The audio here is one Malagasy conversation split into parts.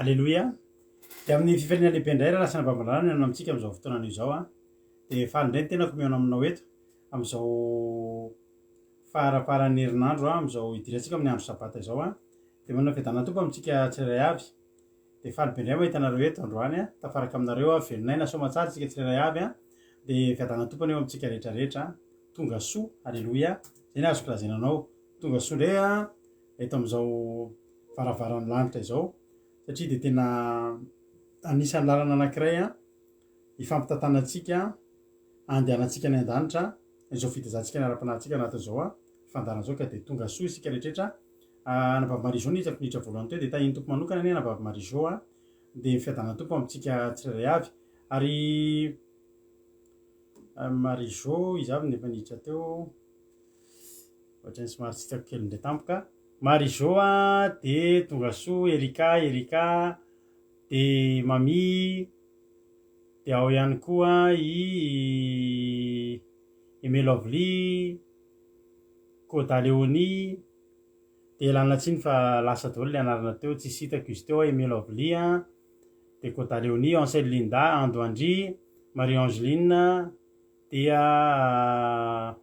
Aleloia! Dia amin'ny fifaliana lehibe indray raha lasa nabambalana ny amintsika amin'izao fotoana anio izao an. Dia faly indray ny tenako mihaona aminao eto amin'izao faraparan'ny herinandro an, amin'izao hidirantsika amin'ny andro sabata izao an. Dia manana fiadanana Tompo amintsika tsirairay avy. Dia faly be indray mahita anareo eto androany an. Tafaraka aminareo aho, velon'aina soamatsara isika tsirairay avy an. Dia fiadanana Tompo anie eo amintsika rehetra rehetra an. Tonga soa, aleloia. Izay ny azoko lazaina anao. Tonga soa indray an. eto amin'izao varavaran'ny lanitra izao satria dia tena anisan'ny lalana anankiray hifampitantanantsika andehanantsika any an-danitra izao fitezantsika ny ara-panahintsika anatin'izao fandaharana izao ka dia tonga soa isika rehetra Anabavy Marie Jo no hitako niditra voalohany teo dia tahian'ny Tompo manokana anie Anabavy Marie Jo a dia ny fiadanan'ny Tompo amintsika tsirairay avy ary Marie Jo iza avy no efa niditra teo Ohatran'ny somary tsy hitako kely indray tampoka. Marie Jo a, de Tongasoa, Erika, Erika, de Mamie, de ao ihany koa i Aimé Lovely, Koda Léonie, de ialana tsiny fa lasa daholo le anarana teo, tsisy hitako izy teo, Aimé Lovely a, de Koda Léonie, Ansel Linda, Ando Andry, Marie Angeline, dia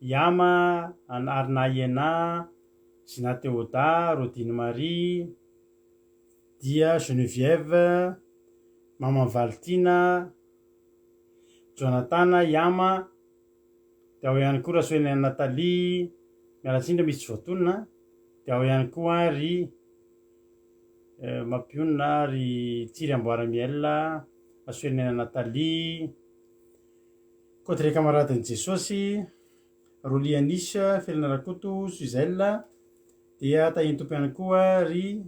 Yama, Arna Iena, Gina Théoda, Rodine Marie, dia Geneviève, Maman Valtina, Jonathan, Yama, dia ao ihany koa Rasoelina Nathalie, miala tsiny raha misy tsy voatonona, dia ao ihany koa ry Mampionona, ry Tsiry Amboara Miel, Rasoelinena Nathalie, Côte Camaradin'i Jesosy, Rolly Anis, Felana Rakoto, Suzelle, dia tahian'ny Tompo ihany koa ry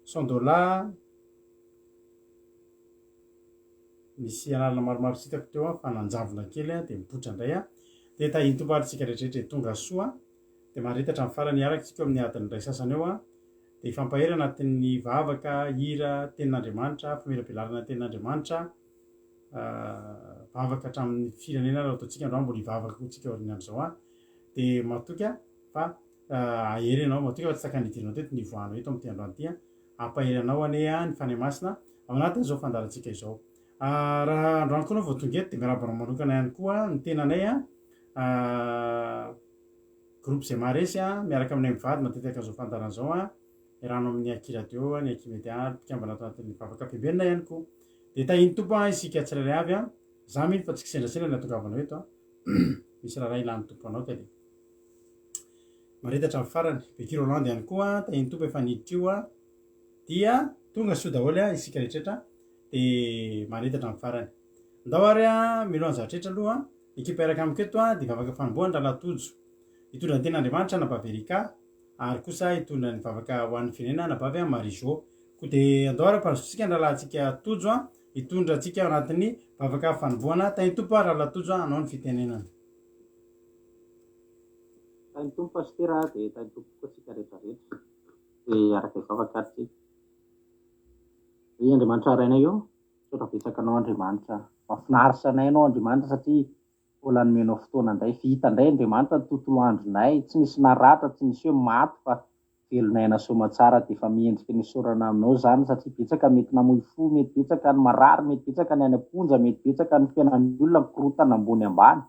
Sandola, misy anarana maromaro tsy hitako teo fa nanjavona kely dia mipoitra indray, dia tahian'ny Tompo ary tsika rehetrarehetra tonga soa, dia maharita hatramin'ny farany hiaraka isika eo amin'ny adiny iray sasany eo. Dia hifampahery anatin'ny vavaka, hira, tenin'Andriamanitra, famelabelarana ny tenin'Andriamanitra, vavaka hatramin'ny firenena ary ataontsika androany mbola hivavaka koa tsika aorian'ny andro izao an. Dia matoky aho fa hahery ianao, matoky aho fa tsy takany hidiranao teto ny hivoahanao eto amin'ity androany ity an. Hampahery anao anie ny Fanahy Masina ao anatin'izao fandaharantsika izao. Raha androany koa ianao vao tonga eto dia miarahaba anao manokana ihany koa ny tenanay an. Groupe izay maharesy a, miaraka aminay mivady matetika izao fandaharana izao a, iarahana amin'ny Aky Radio, ny Aky Media ary mpikambana ato anatin'ny Vavaka Pembelona ihany koa. Dia tahian'ny Tompo a isika tsirairay avy a, za mino fa tsy kisendrasendra ny hatongavanao eto a, misy raharaha ilan'ny Tompo anao ka dia maharita hatramin'ny farany. Becky Rolande ihany koa, tahian'ny Tompo efa niditra io a, dia tonga soa daholo a isika rehetrarehetra dia maharita hatramin'ny farany. Ndao ary a, mialohan'ny zavatra rehetra aloha, Ny ekipa hiaraka amiko eto dia vavaka fanombohana Rahalahy Tojo. Hitondra ny tenin'Andriamanitra Anabavy Erika ary kosa hitondra ny vavaka ho an'ny firenena Anabavy Marie Jo. Koa dia andao ary ampahazotsika ny rahalahintsika Tojo hitondra antsika ao anatin'ny vavaka fanombohana. Tahin'ny Tompo Rahalahy Tojo hanao ny fitenenana. Tahin'ny Tompo Pasitera dia tahin'ny Tompo koa tsika rehetra rehetra. Dia hiaraka hivavaka ary tsika. Ry Andriamanitra Rainay ô, Misaotra betsaka anao Andriamanitra. Mahafinaritra anay ianao Andriamanitra satria mbola nomenao fotoana indray. Vita indray Andriamanitra ny tontolo andronay. Tsy nisy naratra, tsy nisy hoe maty fa velon'aina soamatsara dia efa mendrika ny isaorana aminao izany satria betsaka mety namoy fo, mety betsaka ny marary, mety betsaka ny any am-ponja, mety betsaka ny fiainan'ny olona mikorontana ambony ambany.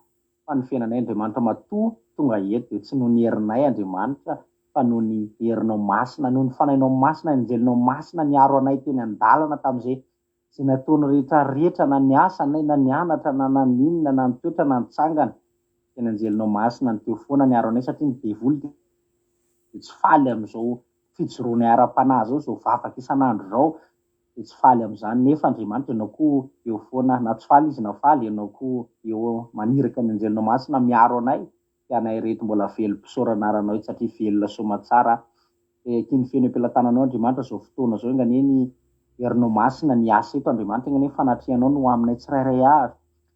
Fa ny fiainanay Andriamanitra matoa tonga eto dia tsy noho ny herinay Andriamanitra fa noho ny herinao masina, noho ny fanahinao masina, ny anjelinao masina niaro anay teny an-dalana tamin'izay izay nataony rehetra rehetra na niasa anay na nianatra na naninona na nitoetra na nitsangana dia ny anjelinao masina no teo foana niaro anay satria ny devoly dia tsy faly amin'izao fijoroanay ara-panahy izao, izao vavaka isan'andro izao dia tsy faly amin'izany nefa Andriamanitra ianao koa eo foana na tsy faly izy na faly ianao koa eo maniraka ny anjelinao masina miaro anay dia anay ireto mbola velom-pisaorana anaranao eto satria velona soamatsara dia eken'ny feno am-pelatananao Andriamanitra izao fotoana izao enga anie ny herinao masina ny hiasa eto Andriamanitra enga anie ny fanatrehanao no ho aminay tsirairay avy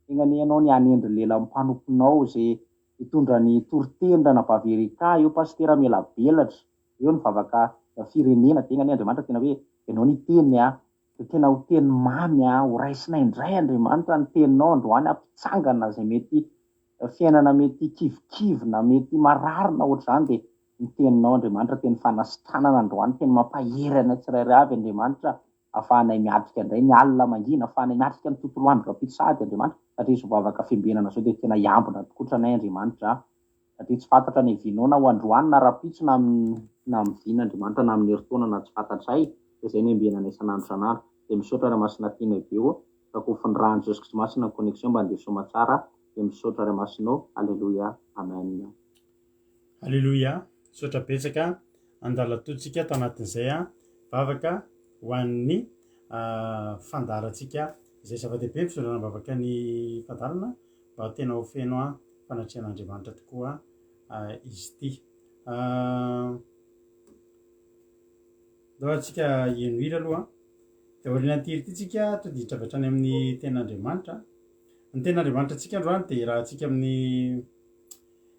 enga anie ianao ny hanendry lelan'ny mpanomponao izay hitondra ny toriteny ranabavy Erika eo pasitera mielabelatra eo ny vavaka firenena dia enga anie Andriamanitra tena hoe ianao ny hiteny a dia tena ho teny mamy a ho raisinay indray Andriamanitra ny teninao androany hampitsangana izay mety. fiainana mety kivikivy na mety marary na ohatr'izany dia ny teninao Andriamanitra teny fanasitranana androany, teny mampahery anay tsirairay avy Andriamanitra afahanay miatrika indray ny alina mangina, afahanay miatrika ny tontolo andro rahampitso sahady Andriamanitra satria izao vavaka fiambenana izao dia tena hiambina tokotra anay Andriamanitra satria tsy fantatra ny havianao na ho androany na rahampitso na amin'ny na amin'ny vina Andriamanitra na amin'ny herintaona na tsy fantatray dia izay no iambenanay isan'andro isan'andro dia misaotra Ray Masina tianay be ô rakofin'ny ràn'i Jesosy Kristy Masina ny connexion mba handeha soamatsara dia misaotra Ray Masina ô Aleloia Amen. Aleloia, misaotra betsaka andalan-totsika tao anatin'izay vavaka ho an'ny fandaharantsika izay zava-dehibe ny fitondrana am-bavaka ny fandaharana mba tena ho feno fanatrehan'Andriamanitra tokoa izy ity. Ndao antsika hihaino hira aloha. Dia aorianan'ity hira ity tsika to dia hiditra avy hatrany amin'ny tenin'Andriamanitra. Ny tenin'Andriamanitra antsika androany dia iarahantsika amin'ny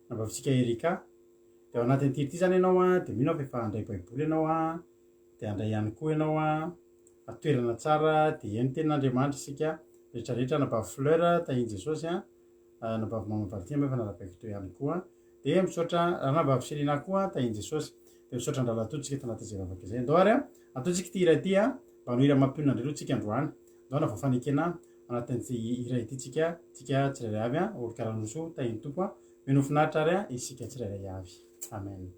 Nabavintsika Erika. Dia ao anatin'ity ity izany ianao an, dia mino aho fa efa handray baiboly ianao an, dia handray ihany koa ianao an, fa toerana tsara dia eny tenin'Andriamanitra isika rehetra rehetra, anabavy Fleur tahin'i Jesosy an, anabavy Mama Valtiana moa efa narabaiko teo ihany koa, dia misaotra anabavy Selina koa tahin'i Jesosy, dia misaotra an-dralatoa tsika tanatin'izay vavaka izay. Andao ary an, ataontsika ity hira ity an, mba hanao hira mampionona indray aloha tsika androany, andao hanao fanekena Anatin'ity hira ity tsika tsika tsirairay avy a, Olon-karan'Rosoa, tahin'ny Tompo a, mino ho finaritra ary a, isika tsirairay avy. Amen.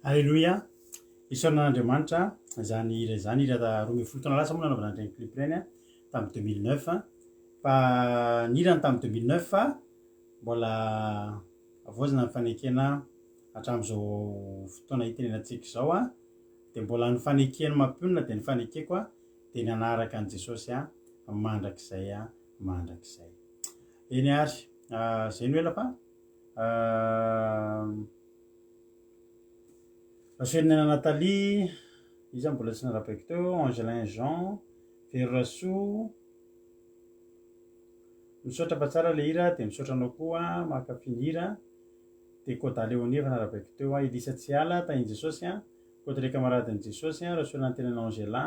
Aleloia! Isaorana an'Andriamanitra izany hira izany, hira 12 taona lasa moa nanaovana an'ireny clip ireny tamin'ny 2009 fa ny hirany tamin'ny 2009 fa mbola havaozina ny fanekena hatramin'izao fotoana itenenantsika izao a, dia mbola ny fanekeny mampionona dia ny fanekeko a, dia ny hanaraka an'i Jesosy a mandrakizay a mandrakizay. Eny ary, izay no ela fa Rasoelinena Nathalie, iza mbola tsy narabaiko teo, Angelin Jean, Vero Rasoa, misaotra fa tsara le hira dia misaotra anao koa mankafy ny hira, dia Koda Léonie efa narabaiko teo, Elisa Tsiala, Tahin'i Jesosy, Côte Camaradin'i Jesosy, Rasoelantenana Angela,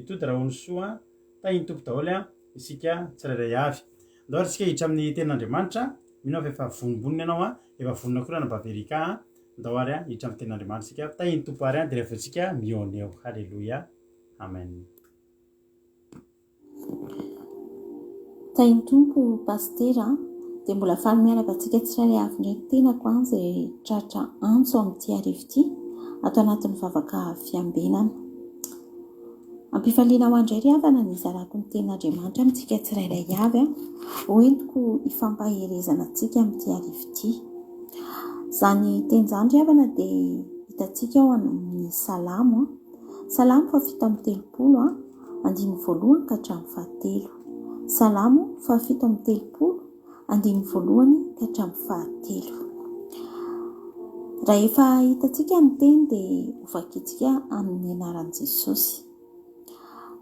Itody Rahonisoa, Tahin'ny Tompo daholo isika tsirairay avy. Ndao ary tsika hiditra amin'ny tenin'Andriamanitra, mino aho fa efa vonombonona ianao an, efa vonona koa ranabavy Erika an, ndao ary hiditra amin'ny tenin'Andriamanitra isika, tahin'ny Tompo ary dia rehefa avy eo tsika mihaona eo, haleloia, amen. Tahin'ny Tompo Pasitera a! Dia mbola faly miarahaba antsika tsirairay avy indray ny tenako an, izay tratra antso amin'ity hariva ity, ato anatin'ny vavaka fiambenana. Ampifaliana ho ahy indray ry havana ny hizarako ny tenin'Andriamanitra amintsika tsirairay avy, ho entiko hifampaherezana antsika amin'ity hariva ity. Izany teny izany ry havana dia hitantsika ao amin'ny Salamo, Salamo faha-37, andininy voalohany ka hatramin'ny fahatelo. Salamo faha-37, andininy voalohany ka hatramin'ny fahatelo. Rahefa hitantsika ny teny dia hovakintsika amin'ny anaran'i Jesosy.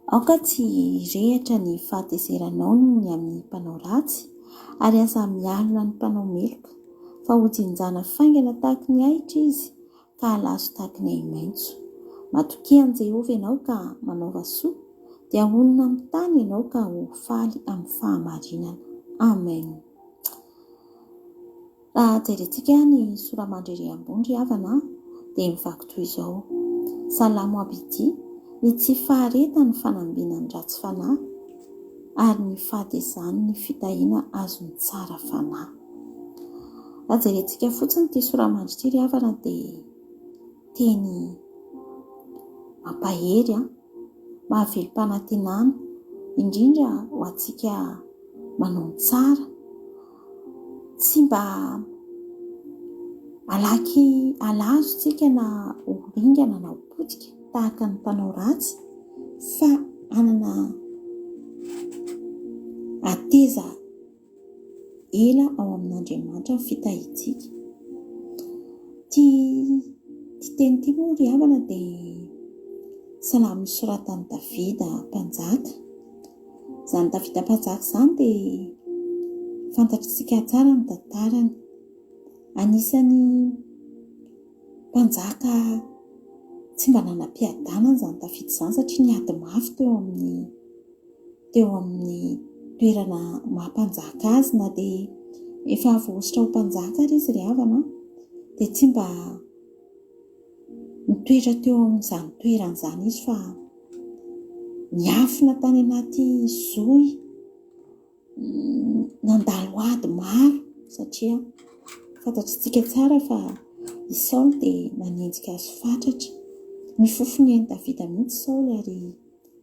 Aoka tsy hirehitra ny fahatezeranao noho ny amin'ny mpanao ratsy, ary aza mialona ny mpanao meloka, fa hojinjana faingana tahaky ny ahitra izy, ka halazo tahaky ny ahi-maitso. Matokia an'i Jehovah ianao ka manaova soa, dia honina amin'ny tany ianao ka ho faly amin'ny fahamarinana. Amen. Raha jerentsika ny sora-mandry ery ambony ry havana dia mivaky toy izao, Salamo Abidia, ny tsy faharetan'ny fanambinan'ny ratsy fanahy ary ny fahatezan'ny fitahiana azon'ny tsara fanahy. Raha jerentsika fotsiny ity sora-mandry ity ry havana dia teny mampahery, mahavelom-panantenana, indrindra ho antsika manao ny tsara. Tsy mba malaky halazo isika na ho ringana na ho potika tahaka ny mpanao ratsy fa hanana hateza ela ao amin'Andriamanitra ny fitahiantsika. Ity ity teny ity moa ry havana dia salamo nosoratan'i Davida mpanjaka. Izany Davida mpanjaka izany dia fantatr'isika tsara ny tantarany. Anisan'ny mpanjaka tsy mba nanam-piadanana izany Davida izany satria niady mafy teo amin'ny teo amin'ny toerana maha mpanjaka azy na dia efa voahosotra ho mpanjaka ary izy ry havana dia tsy mba nitoetra teo amin'izany toerana izany izy fa niafina tany anaty zohy nandalo ady maro satria fantatr'isika tsara fa i Saoly dia nanenjika azy fatratra. Nifofony an'i Davida mihitsy Saoly ary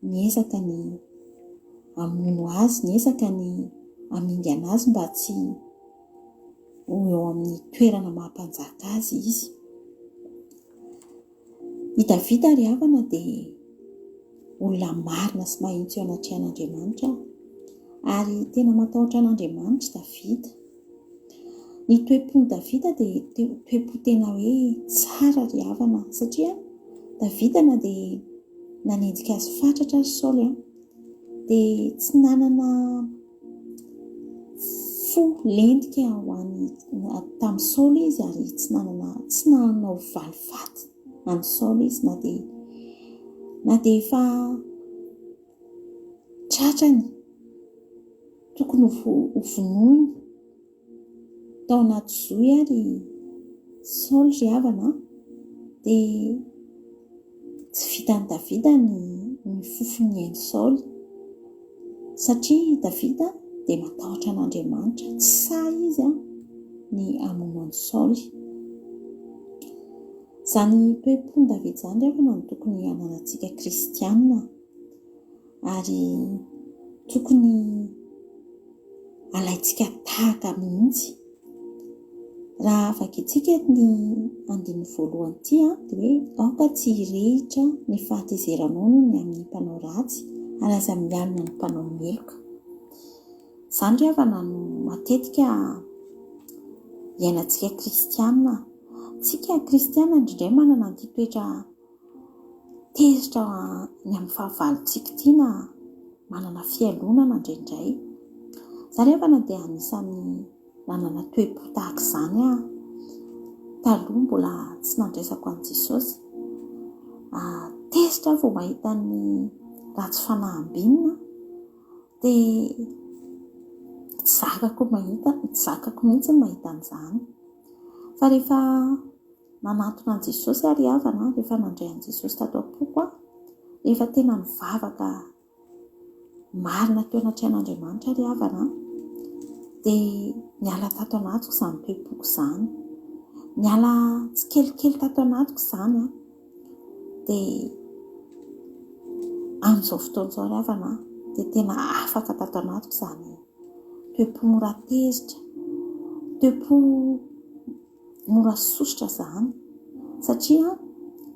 niezaka ny hamono azy, niezaka ny hamingana azy mba tsy ho eo amin'ny toerana maha mpanjaka azy izy. I Davida ry havana dia olona marina sy mahitsy eo anatrehan'Andriamanitra ary tena matahotra an'Andriamanitra i Davida. Ny toe-pon'i Davida dia toe-po tena hoe tsara ry havana satria Davida na dia nanenjika azy fatratra ary Saoly dia tsy nanana fo lentika ho an'i tamin'i Saoly izy ary tsy nanana tsy nanao valifaty an'i Saoly izy na dia na dia efa tratrany tokony ho vonoiny Tao anaty zohy ary i Saoly ry havana dia tsy vitan'i Davida ny nifofon'ny ain'i Saoly, satria i Davida dia matahotra an'Andriamanitra, tsy sahy izy ny hamono an'i Saoly. Izany toe-pon'i Davida izany ry havana no tokony hananantsika kristiana ary tokony alaintsika tahaka mihitsy. Raha vakintsika ny andininy voalohany ity dia hoe aoka tsy hirehitra ny fahatezeranao noho ny amin'ny mpanao ratsy ary aza mialona ny mpanao meloka. Izany ry havana no matetika iainantsika kristiana. Tsika kristiana indraindray manana an'ity toetra tezitra ny amin'ny fahavalontsika ity na manana fialonana indraindray. Izaho ry havana dia anisan'ny nanana toe-po tahaka izany aho taloha mbola tsy nandraisako an'i Jesosy. Tezitra aho vao mahita ny ratsy fanahy ambinina dia tsy zakako mahita, tsy zakako mihitsy ny mahita an'izany. Fa rehefa nanantona an'i Jesosy aho ry havana, rehefa nandray an'i Jesosy tato am-poko aho, rehefa tena nivavaka marina teo anatrehan'Andriamanitra ry havana, dia niala tato anatiko izany toe-poko izany. Niala tsikelikely tato anatiko izany an. Dia amin'izao fotoana izao ry havana, dia tena afaka tato anatiko izany toe-po mora tezitra, toe-po mora sosotra izany satria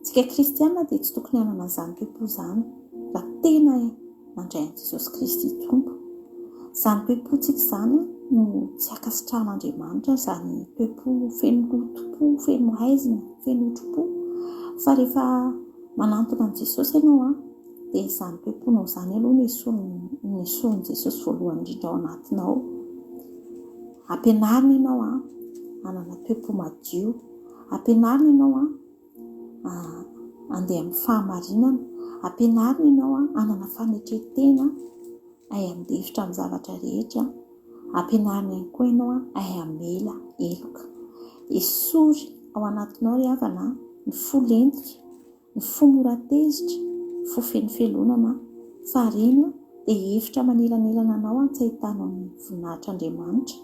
tsika kristiana dia tsy tokony hanana an'izany toe-po izany raha tena nandray an'i Jesosy Kristy Tompo. Izany toe-pontsika izany no tsy ankasitrahan'Andriamanitra, izany toe-po feno lotom-po, feno haizina, feno otri-po. Fa rehefa manantona an'i Jesosy ianao dia izany toe-ponao izany aloha no esorin'i Jesosy voalohany indrindra ao anatinao. Ampianarina ianao hanana toe-po madio. Ampianarina ianao handeha amin'ny fahamarinana. Ampianarina ianao hanana fanetren-tena, hay handefitra amin'ny zavatra rehetra. Ampianarina ihany koa ianao hay hamela heloka. Esory ao anatinao ry havana ny fo lentika. Ny fo mora tezitra, fo feno fialonana, fa reny dia efitra manelanelana anao tsy ahitanao ny voninahitr'Andriamanitra.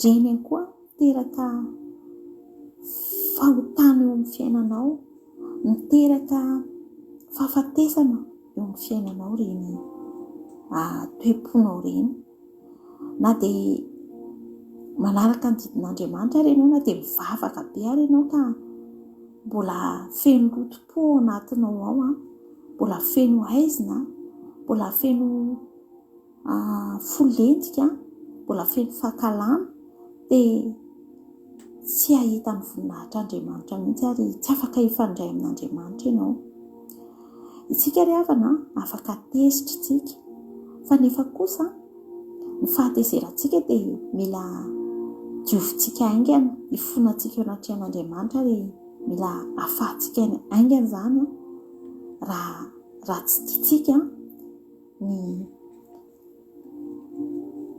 Reny ihany koa miteraka fahotana eo amin'ny fiainanao, miteraka fahafatesana eo amin'ny fiainanao ireny toe-ponao ireny. Na dia manaraka ny didin'Andriamanitra ary ianao, na dia mivavaka be ary ianao ka mbola feno lotom-po ao anatinao ao, mbola feno haizina, mbola feno fo lentika, mbola feno fankahalana, dia tsy hahita ny voninahitr'Andriamanitra mihitsy ary tsy afaka hifandray amin'Andriamanitra ianao. Isika ry havana afaka tezitra isika, fa nefa kosa ny fahatezerantsika dia mila diovintsika haingana, hifonantsika eo anatrehan'Andriamanitra ary mila afahantsika haingana izany raha raha tsy tiantsika ny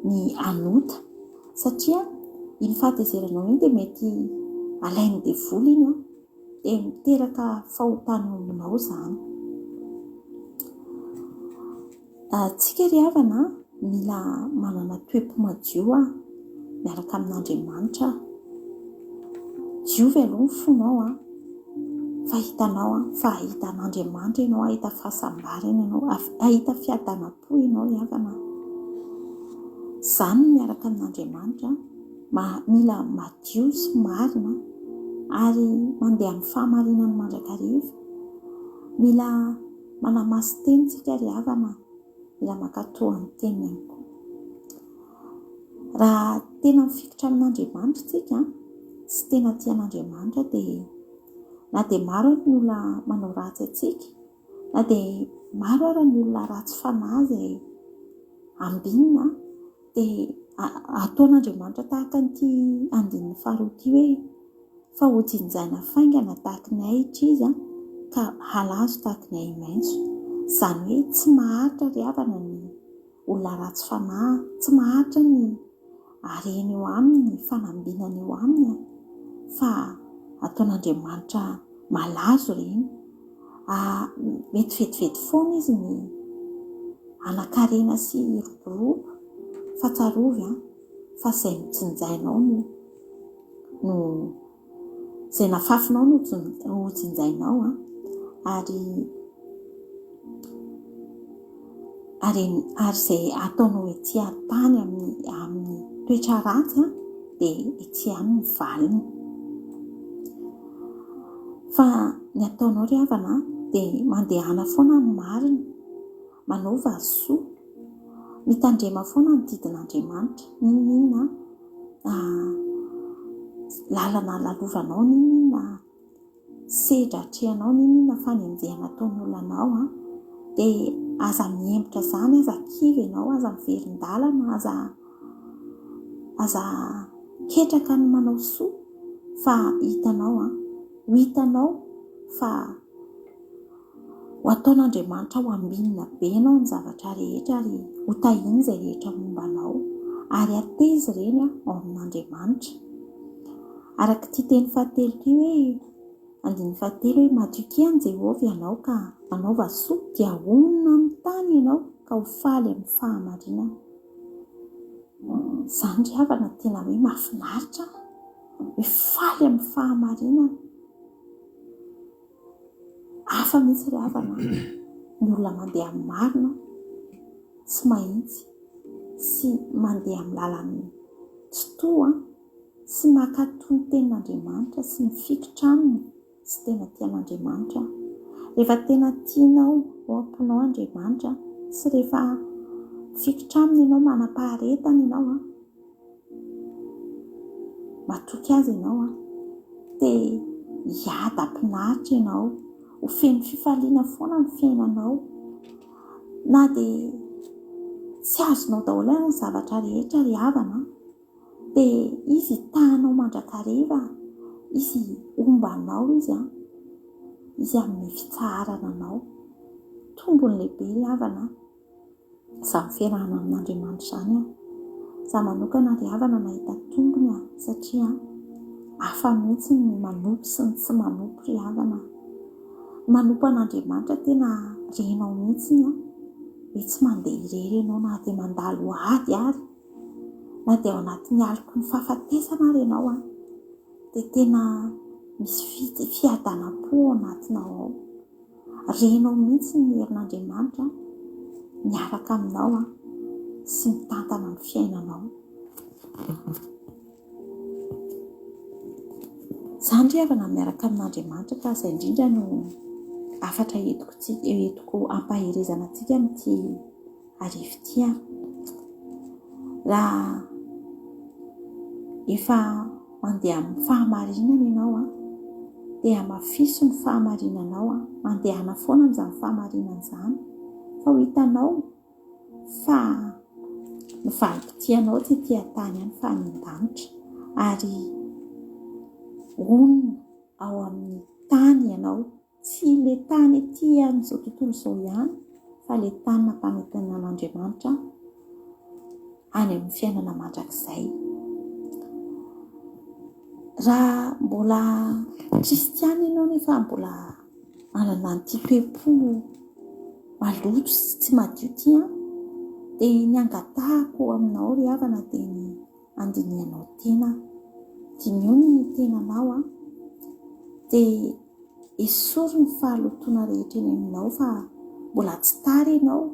ny hanota satria iny fahatezeranao iny dia mety alain'ny devoly iny an, dia miteraka fahotana eo aminao izany. Tsika ry havana mila manana toe-po madio miaraka amin'Andriamanitra. Diovy aloha ny fonao fa hitanao fa hahita an'Andriamanitra ianao, hahita fahasambarana ianao, hahita fiadanam-po ianao ry havana. Izany no miaraka amin'Andriamanitra. Mila madio sy marina ary mandeha amin'ny fahamarinany mandrakariva. Mila manamasin-teny isika ry havana, mila mankatò ny teniny ihany koa. Raha tena mifikitra amin'Andriamanitra isika sy tena tia an'Andriamanitra dia na dia maro ary ny olona manao ratsy antsika, na dia maro ary ny olona ratsy fanahy izay ambinina dia ataon'Andriamanitra tahaka an'ity andininy faharoa ity hoe fa hojinjaina faingana tahaky ny ahitra izy ka halazo tahaky ny ahi-maitso. Izany hoe tsy maharitra ry havana ny olona ratsy fanahy, tsy maharitra ny harena eo aminy, ny fanambinana eo aminy fa ataon'Andriamanitra malazo ireny. Mety vetivety foana izy ny hanan-karena sy hiroborobo fa tsarovy fa izay nojinjainao no no. Izay nafafinao no hojinjainao an, ary ary ary izay ataonao ety an-tany amin'ny amin'ny toetra ratsy an, dia ety ihany ny valiny. Fa ny ataonao ry havana an, dia mandehana foana amin'ny marina, manaova soa, mitandrema foana ny didin'Andriamanitra, n'inon'inona lalana lalovanao, n'inon'inona sedra atrehanao, n'inon'inona fanenjehana ataon'olona anao an, dia aza mihemotra izany, aza kivy ianao, aza miverin-dalana, aza aza ketraka ny manao soa fa hitanao an, ho hitanao fa Ho ataon'Andriamanitra ho ambinina be ianao ny zavatra rehetra ary ho tahiany izay rehetra momba anao ary hateza ireny ao amin'Andriamanitra. Araka ity teny fahatelo ity hoe, andininy fahatelo hoe, Matokia an'i Jehovah ianao ka manaova soa, dia honina amin'ny tany ianao ka ho faly amin'ny fahamarinana. Izany ry havana tena hoe mahafinaritra, hoe faly amin'ny fahamarinana. Hafa mihitsy ry havana a! Ny olona mandeha amin'ny marina tsy mahitsy sy mandeha amin'ny lalan'ny tsitoha sy mankatò ny tenin'Andriamanitra sy mifikitra aminy sy tena tia an'Andriamanitra. Rehefa tena tianao ao am-ponao Andriamanitra sy rehefa mifikitra aminy ianao, manam-paharetana ianao an! Matoky azy ianao an! Te hiadam-pinaritra ianao, ho feno fifaliana foana ny fiainanao. Na dia tsy azonao daholo ary ny zavatra rehetra ry havana an! Dia izy hitaha anao mandrakariva, izy homba anao izy an! Izy hanome fitsaharana anao. Tombony lehibe ry havana an! Izany fiarahana amin'Andriamanitra izany aho. Izaho manokana ry havana nahita tombony aho satria hafa mihitsy ny manompo sy ny tsy manompo ry havana. Ny manompo an'Andriamanitra tena renao mihitsy hoe tsy mandeha irery ianao na dia mandalo ady ary, na dia ao anatin'ny aloky ny fahafatesana ary ianao dia tena misy fiadanam-po ao anatinao ao. Renao mihitsy ny herin'Andriamanitra miaraka aminao sy mitantana ny fiainanao. Izany ry havana miaraka amin'Andriamanitra ka izay indrindra no hafatra entiko tsika, entiko hampaherezana antsika amin'ity hariva ity an. Raha efa mandeha amin'ny fahamarinana ianao an, dia hamafiso ny fahamarinanao an, mandehana foana amin'izany fahamarinana izany fa ho hitanao fa ny valim-pitianao tsy ety an-tany ihany fa any an-danitra ary honina ao amin'ny tany ianao. Tsy ilay tany ety amin'izao tontolo izao ihany fa ilay tany nampanantenan'Andriamanitra any amin'ny fiainana mandrakizay. Raha mbola kristiana ianao nefa mbola manana an'ity toe-po maloto sy tsy madio ity an, dia ny angatahako aminao ry havana dia ny handinihanao tena. Diniho ny tenanao an, dia esory ny fahalotoana rehetra eny aminao fa mbola tsy tara ianao.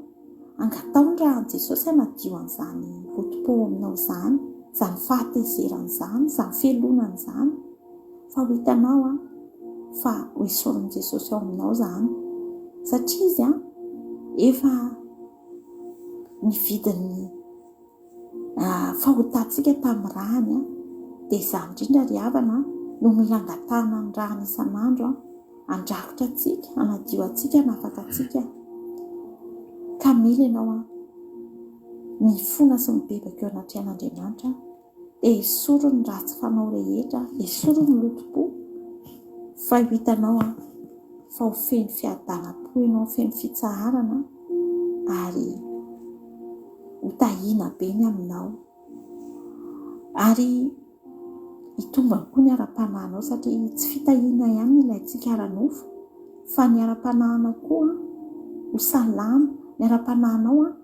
Angataho ny ran'i Jesosy hanadio an'izany lotom-po ao aminao izany, izany fahatezerana izany, izany fialonana izany. Fa ho hitanao an, fa ho esorin'i Jesosy ao aminao izany. Satria Izy an, efa nividy ny fahotantsika tamin'ny rany, dia izany indrindra ry havana no mila angatahana ny rany isan'andro handrakotra antsika, hanadio antsika, hanafaka antsika. Ka mila ianao mifona sy mibebaka eo anatrehan'Andriamanitra, dia esory ny ratsy fanao rehetra, esory ny lotom-po, fa ho hitanao fa ho feno fiadanam-po ianao, feno fitsaharana ary ho tahiana be ny aminao. Ary hitombina koa ny ara-panahinao satria tsy fitahiana ihany ny ilaintsika ara-nofo fa ny ara-panahinao koa ho salama, ny ara-panahinao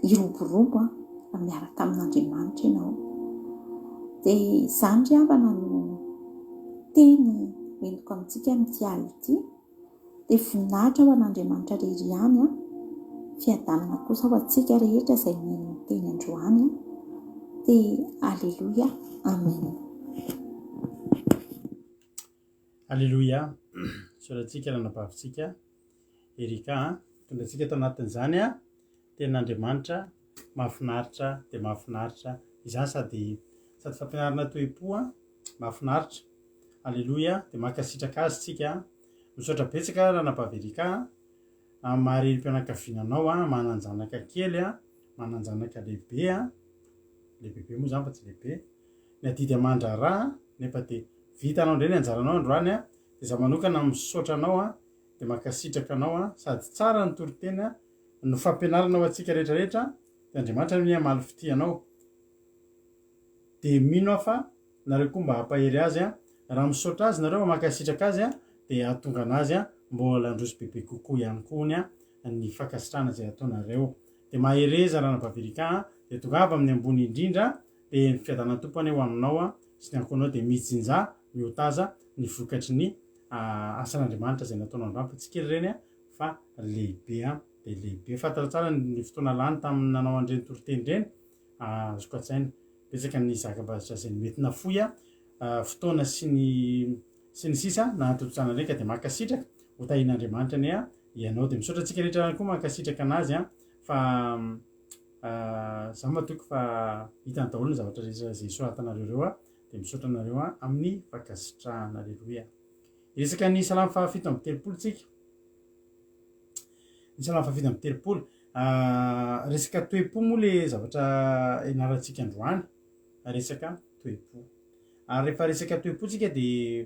hiroborobo miaraka amin'Andriamanitra ianao. Dia izany ry havana no teny hoentiko amintsika amin'ity alina ity. Dia voninahitra ho an'Andriamanitra irery ihany an. Fiadanana kosa ho antsika rehetra izay mihaino ny teny androany an. Dia Aleloia. Amen. Aleloia. Misaotra antsika ranabavintsika Erika a. Tonga antsika ato anatin'izany a. Tenin'Andriamanitra mahafinaritra dia mahafinaritra. Izany sady sady fampianarana toe-po a, mahafinaritra. Aleloia, dia mankasitraka azy tsika. Misaotra betsaka ranabavy Erika a. Amin'ny maha renim-pianakaviana anao a, manan-janaka kely a, manan-janaka lehibe a. Lehibebe moa izany fa tsy lehibe. Ny adidy aman-draharaha nefa dia vitanao indray ny anjaranao androany a. Dia izaho manokana misaotra anao a, dia mankasitraka anao a, sady tsara ny toriteny a, no fampianarana ho antsika rehetra rehetra, dia Andriamanitra anie hamaly fitia anao. Dia mino aho fa nareo koa mba hampahery azy a, raha misaotra azy nareo, mankasitraka azy a, dia hahatonga anazy a mbola handroso bebe kokoa ihany koa hono a ny fankasitrahana izay ataonareo. Dia mahereza Ranabavy Erika a, dia tongava amin'ny ambony indrindra, dia ny fiadanan'ny Tompo anie ho aminao a, sy ny ankohonao, dia mijinjà, miotaza ny vokatry ny asan'Andriamanitra izay nataonao androany fa tsy kely ireny a, fa lehibe a, dia lehibe. Fantatra tsara ny fotoana lany tamin'ny nanao an'ireny toriteny ireny, azoko an-tsaina. Betsaka ny zavatra izay mety nafoy a, fotoana sy ny sy ny sisa nahatontosana an'ireny ka dia mankasitraka, ho tahian'Andriamanitra anie ianao. Dia misaotra antsika rehetra ihany koa mankasitraka anazy a, fa za matoky fa hitany daholo ny zavatra rehetra izay soratanareo ireo a, dia misaotra anareo amin'ny fankasitrahana. Aleloia. Hiresaka ny salamo faha-37 tsika. Ny salamo faha-37. Resaka toe-po moa le zavatra ianarantsika androany. Resaka toe-po. Ary rehefa resaka toe-po tsika dia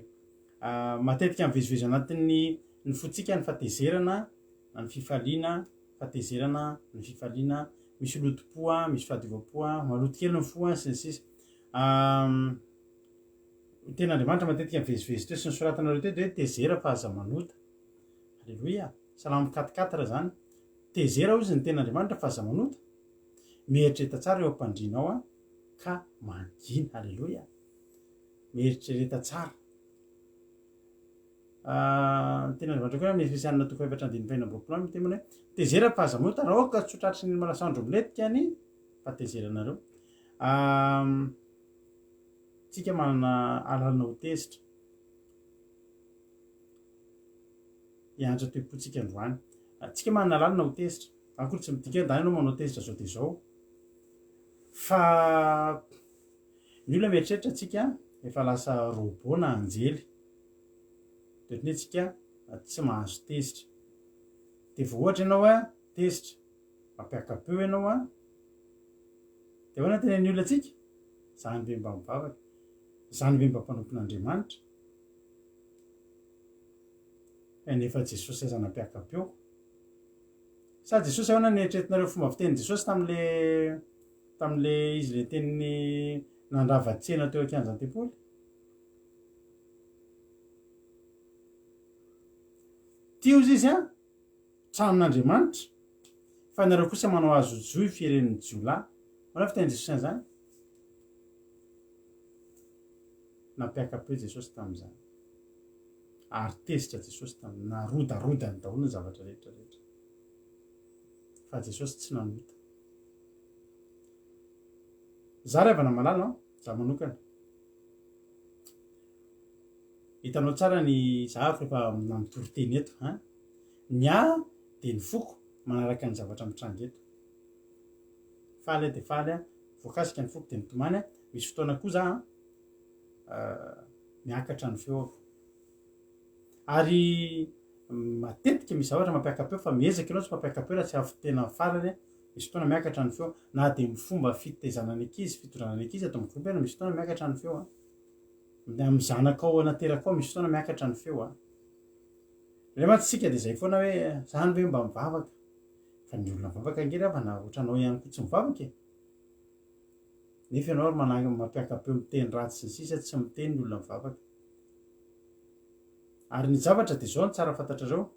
matetika mivezivezy anatin'ny ny fontsika ny fahatezerana, na ny fifaliana, fahatezerana, ny fifaliana, misy lotom-po, misy fahadiovam-po, maloto kely ny fo, sy ny sisa. Ny tenin'Andriamanitra matetika mivezivezy teo sy ny soratanareo teo dia hoe tezera fa aza manota. Aleloia. Salamo quatre quatre izany. Tezera hozy ny tenin'Andriamanitra fa aza manota. Mieritrereta tsara eo am-pandrianao an, ka mangina. Aleloia. Mieritrereta tsara. Ah, ny tenin'Andriamanitra koa amin'ny Efesianina toko efatra andininy fahenina amby roapolo any miteny hoe tezera fa aza manota raha aoka tsy ho tratry ny malasandro milentika ny fahatezeranareo. Ah, Tsika manana alalana ho tezitra. Hianatra toe-po tsika androany. Tsika manana alalana ho tezitra. Zany akory tsy midika hoe ndany ianao manao tezitra zao dia izao. Fa ny olona mieritreritra tsika efa lasa robot na anjely. Dia ohatran'ny hoe tsika tsy mahazo tezitra. Dia vao ohatra ianao hoe tezitra, mampiaka-peo ianao an, dia ahoana tenenin'ny olona antsika? Zany ve mba mivavaka? Zany ve mba mpanompon'Andriamanitra? Nefa Jesosy aza nampiaka-peo. Sa Jesosy ahoana ny eritreretinareo fomba fitenin'i Jesosy tamin'le tamin'le izy le teniny nandrava tsena teo an-kianjan'ny tempoly? Tia ozy izy an, tranon'Andriamanitra, fa ianareo kosa manao azy ho johy firen'ny jiolahy. Ahoana fitenin'i Jesosy an'izany? Nampiaka-peo Jesosy tamin'izany. Ary tezitra Jesosy tamin'ny narodarodany daholo ny zavatra rehetra rehetra. Fa Jesosy tsy nanota. Za ry havana malala an, za manokana. Hitanao tsara ny zahako rehefa mitory teny eto an. Ny ahy dia ny foko manaraka ny zavatra mitranga eto. Faly aho dia faly aho, voakasika ny foko dia mitomany aho. Misy fotoana koa za an, miakatra ny feoko. Ary matetika misy zavatra mampiaka-peo fa miezaka ianao tsy mampiaka-peo raha tsy avy tena farany. Misy fotoana miakatra ny feo na dia ny fomba fitaizana ny ankizy, fitondrana ny ankizy ato amin'ny groupe misy fotoana miakatra ny feo an. Amin'ny zanakao naterakao misy fotoana miakatra ny feo an. Indray mantsy isika dia izay foana hoe zany ve mba mivavaka? Fa ny olona mivavaka ange ry havana ohatranao ihany koa tsy mivavaka e. Nefa ianao ary manang mampiaka-peo miteny ratsy sy ny sisa tsy miteny ny olona mivavaka. Ary ny zavatra dia izao no tsara fantatrareo.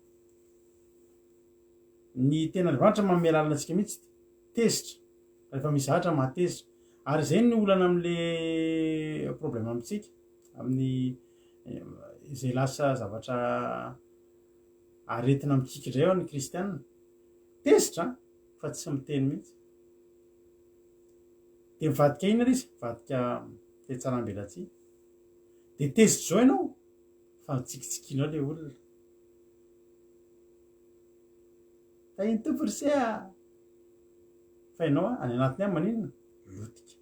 Ny tenin'Andriamanitra manome lalana antsika mihitsy tezitra rehefa misy zavatra mahatezitra. Ary izay ny olana amin'le problème amintsika, amin'ny izay lasa zavatra aretina mikiky indray ao ny kristiana. Tezitra fa tsy miteny mihitsy. Dia mivadika inona ilay izy? Mivadika fihatsaram-belatsihy. Dia tezitra izao ianao fa mitsikitsikinao ilay olona. Tahin'ny Tompo ry se a! Fa ianao any anatiny any maninona? Lotika.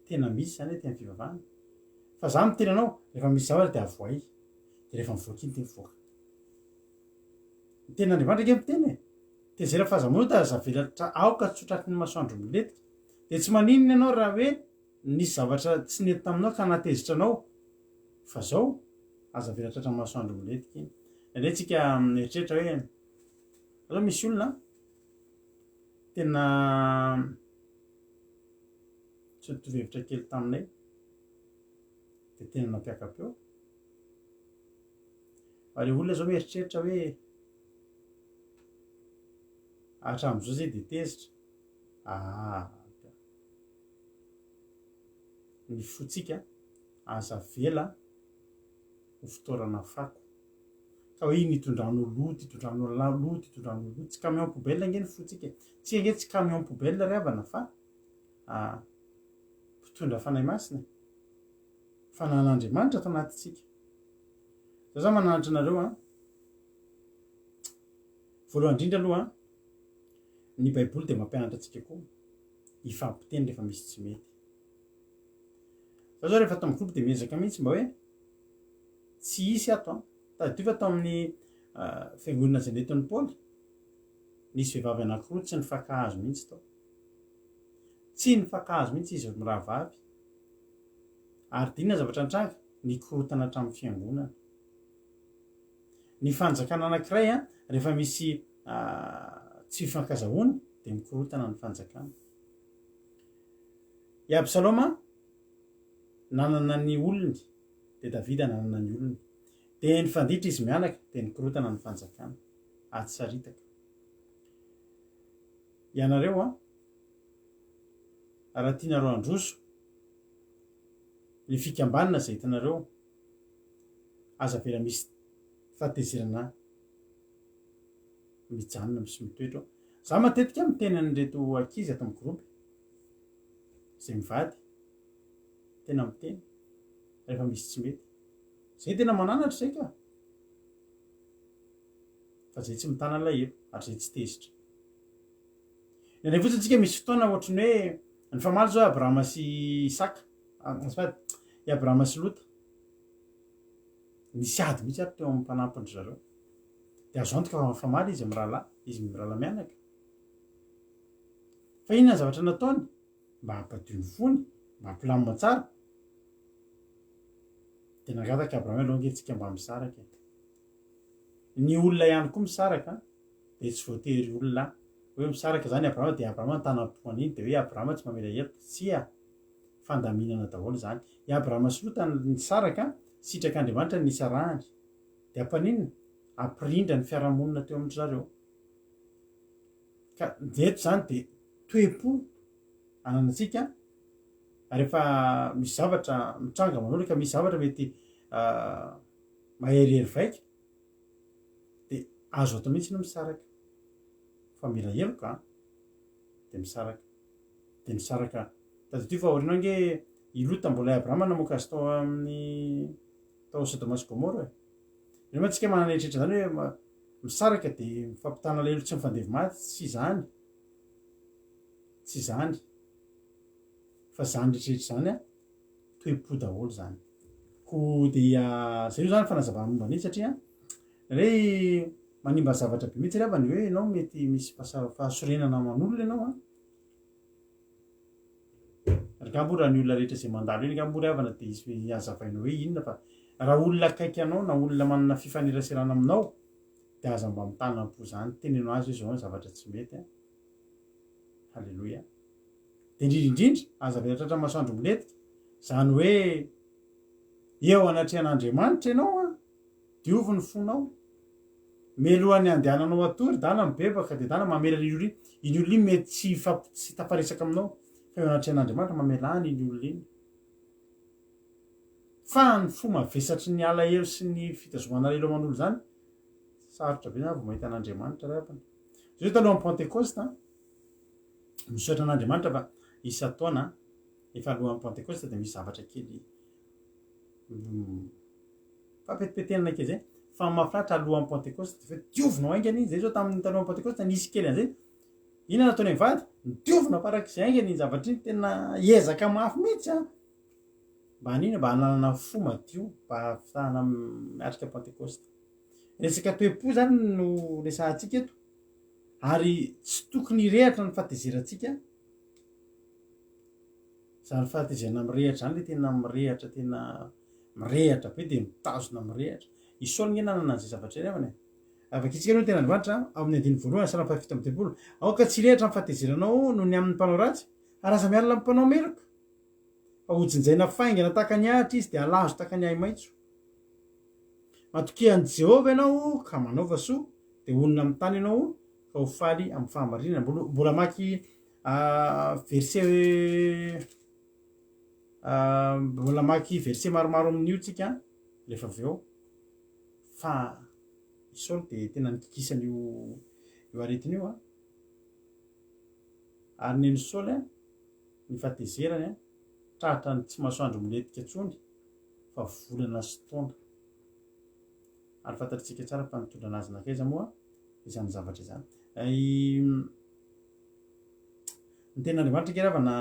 Tena misy izany aty amin'ny fivavahana. Fa za miteny anao, rehefa misy zavatra dia avoay. Dia rehefa mivoaka iny dia mivoaka. Ny tenin'Andriamanitra ange miteny e! Tezera fa aza manota, aza avela aoka tsy ho tratry ny masoandro milentika. Dia tsy maninona ianao raha hoe nisy zavatra tsy nety taminao ka nahatezitra anao. Fa zao, aza avela tratran'ny masoandro milentika iny. Indraindray tsika mieritreritra hoe, zao misy olona tena tsy nitovy hevitra kely taminay, dia tena nampiaka-peo. Fa le olona zao mieritreritra hoe hatramin'izao zay dia tezitra. Ah, ny fontsika aza avela ho fitoerana fako. Ka hoe iny itondranao loto, itondranao loto, itondranao loto. Tsy camion poubelle ange ny fontsika e. Tsika ange tsy camion poubelle ry havana fa ah, mpitondra fanahy masina e. Fananan'Andriamanitra ato anatintsika. Zao za mananatra anareo an. Voalohany indrindra aloha an, ny Baiboly dia mampianatra antsika koa hifampiteny rehefa misy tsy mety. Za zao rehefa ato amin'ny groupe dia miezaka mihitsy mba hoe tsy hisy ato an. Tadidio fa tao amin'ny fiangonana izay nentin'i Paoly, nisy vehivavy anankiroa tsy nifankahazo mihitsy tao. Tsy nifankahazo mihitsy izy mirahavavy. Ary dia inona ny zavatra nitranga? Nikorontana hatramin'ny fiangonana. Ny fanjakana anankiray rehefa misy tsy fifankazahoana dia mikorontana ny fanjakana. I Absaloma nanana ny olony, dia Davida nanana ny olony. Dia nifanditra izy mianaka, dia nikorontana ny fanjakana. Ady saritaka. Ianareo an, raha tianareo handroso ny fikambanana izay hitanareo, aza avela misy fahatezerana mijanona sy mitoetra ao. Za matetika miteny an'ireto ankizy ato amin'ny groupe izay mivady, tena miteny rehefa misy tsy mety. Zay tena mananatra zay ka. Fa zay tsy mitana alahelo ary zay tsy tezitra. Indraindray fotsiny tsika misy fotoana ohatran'ny hoe nifamaly zao Abrahama sy Isaka, azafady, i Abrahama sy Lota. Nisy ady mihitsy ary teo amin'ny mpanampin-dry zareo. Dia azo antoka fa nifamaly izy mirahalahy, izy mirahalahy mianaka. Fa inona ny zavatra nataony? Mba hampadio ny fony, mba hampilamina tsara. Dia nangataka Abrahama hoe aleo ange tsika mba misaraka e. Ny olona ihany koa misaraka dia tsy voatery olona hoe misaraka izany Abrahama dia Abrahama nitanam-po an'iny dia hoe Abrahama tsy mamela heloka. Tsia! Fandaminana daholo izany. I Abrahama sy Lota nisaraka, sitrak'Andriamanitra ny nisarahany. Dia hampaninona? Hampirindra ny fiarahamonina teo amin-dry zareo. Ka eto izany dia toe-po ananantsika rehefa misy zavatra mitranga aman'olona ka misy zavatra mety maherihery vaika dia azo atao mihitsy ny misaraka fa mila heloka an, dia misaraka, dia misaraka, tadidio fa aoriana ange i Lota mbola i Abrahama namoaka azy tao amin'ny tao Sodoma sy Gomora e, ireo mantsy tsika manana eritreritra zany hoe misaraka dia mifampitana alahelo tsy mifandevy maty, tsy izany, tsy izany, fa zany rehetrarehetra zany an, toe-po daholo zany. Koa dia zay aloha zany fanazavana momba an'iny satria re manimba zavatra be mihitsy ry havana ny hoe ianao mety misy fahasorenana aman'olona ianao an. Ary angamba moa raha ny olona rehetra izay mandalo eny angamba moa ry havana dia hisy hazavaina hoe inona fa raha olona akaiky anao na olona manana fifaneraserana aminao dia aza mba mitana am-po izany, teneno azy hoe izao ny zavatra tsy mety an. Haleloia. Dia indrindra indrindra, aza avela tratra masoandro milentika, izany hoe eo anatrehan'Andriamanitra ianao an, diovy ny fonao. Mialohan'ny handehananao hatory, dana mibebaka dia dana mamela an'iny olona iny, iny olona iny mety tsy hifamp- tsy tafaresaka aminao. Fa eo anatrehan'Andriamanitra mamelà an'iny olona iny. Fa ny fo mavesatry ny alahelo sy ny fitazomana alahelo aman'olo izany, sarotra be zany vao mahita an'Andriamanitra ry havana. Zao talohan'ny Pentekosta, misaotra an'Andriamanitra fa isan-taona, efa alohan'ny Pentekosta dia misy zavatra kely fampetipetenana kely zay. Fa ny mahafinaritra alohan'ny Pentekosta dia hoe diovinao haingana iny, zay zao tamin'ny talohan'ny Pentekosta nisy kely an'izay. Inona nataony mivady? Nodiovina farak'izay haingana iny zavatra iny, tena ezaka mafy mihitsy an! Mba hanina, mba hananana fo madio, mba hahafahana miatrika Pantekosta. Resaka toe-po izany no resahantsika eto, ary tsy tokony hirehatra ny fahatezerantsika. Izany fahatezerana mirehatra izany ilay tena mirehatra, tena mirehatra be dia mitazona mirehatra. I Saoly nge nanana an'izay zavatra izay havana e. Vakintsika aloha ny tenin'Andriamanitra ao amin'ny andininy voalohany salamo faha-37. Aoka tsy hirehitra ny fahatezeranao noho ny amin'ny mpanao ratsy, ary aza mialona amin'ny mpanao meloka. Fa hojinjaina faingana tahaka ny ahitra izy, dia halazo tahaka ny ahi-maitso. Matokia an'i Jehovah ianao ka manaova soa, dia honina amin'ny tany ianao ka ho faly amin'ny fahamarinana. Mbola, mbola mamaky verset mbola mamaky verset maromaro amin'io tsika rehefa avy eo. Fa i Saoly dia tena nikikisana io io aretina io an. Ary nen'i Saoly an, ny fahatezerany an, tratra ny tsy masoandro milentika intsony fa volana sy taona. Ary fantatritsika tsara fa nitondra anazy nankaiza moa izany zavatra izany. Ny tenin'Andriamanitra ange ravana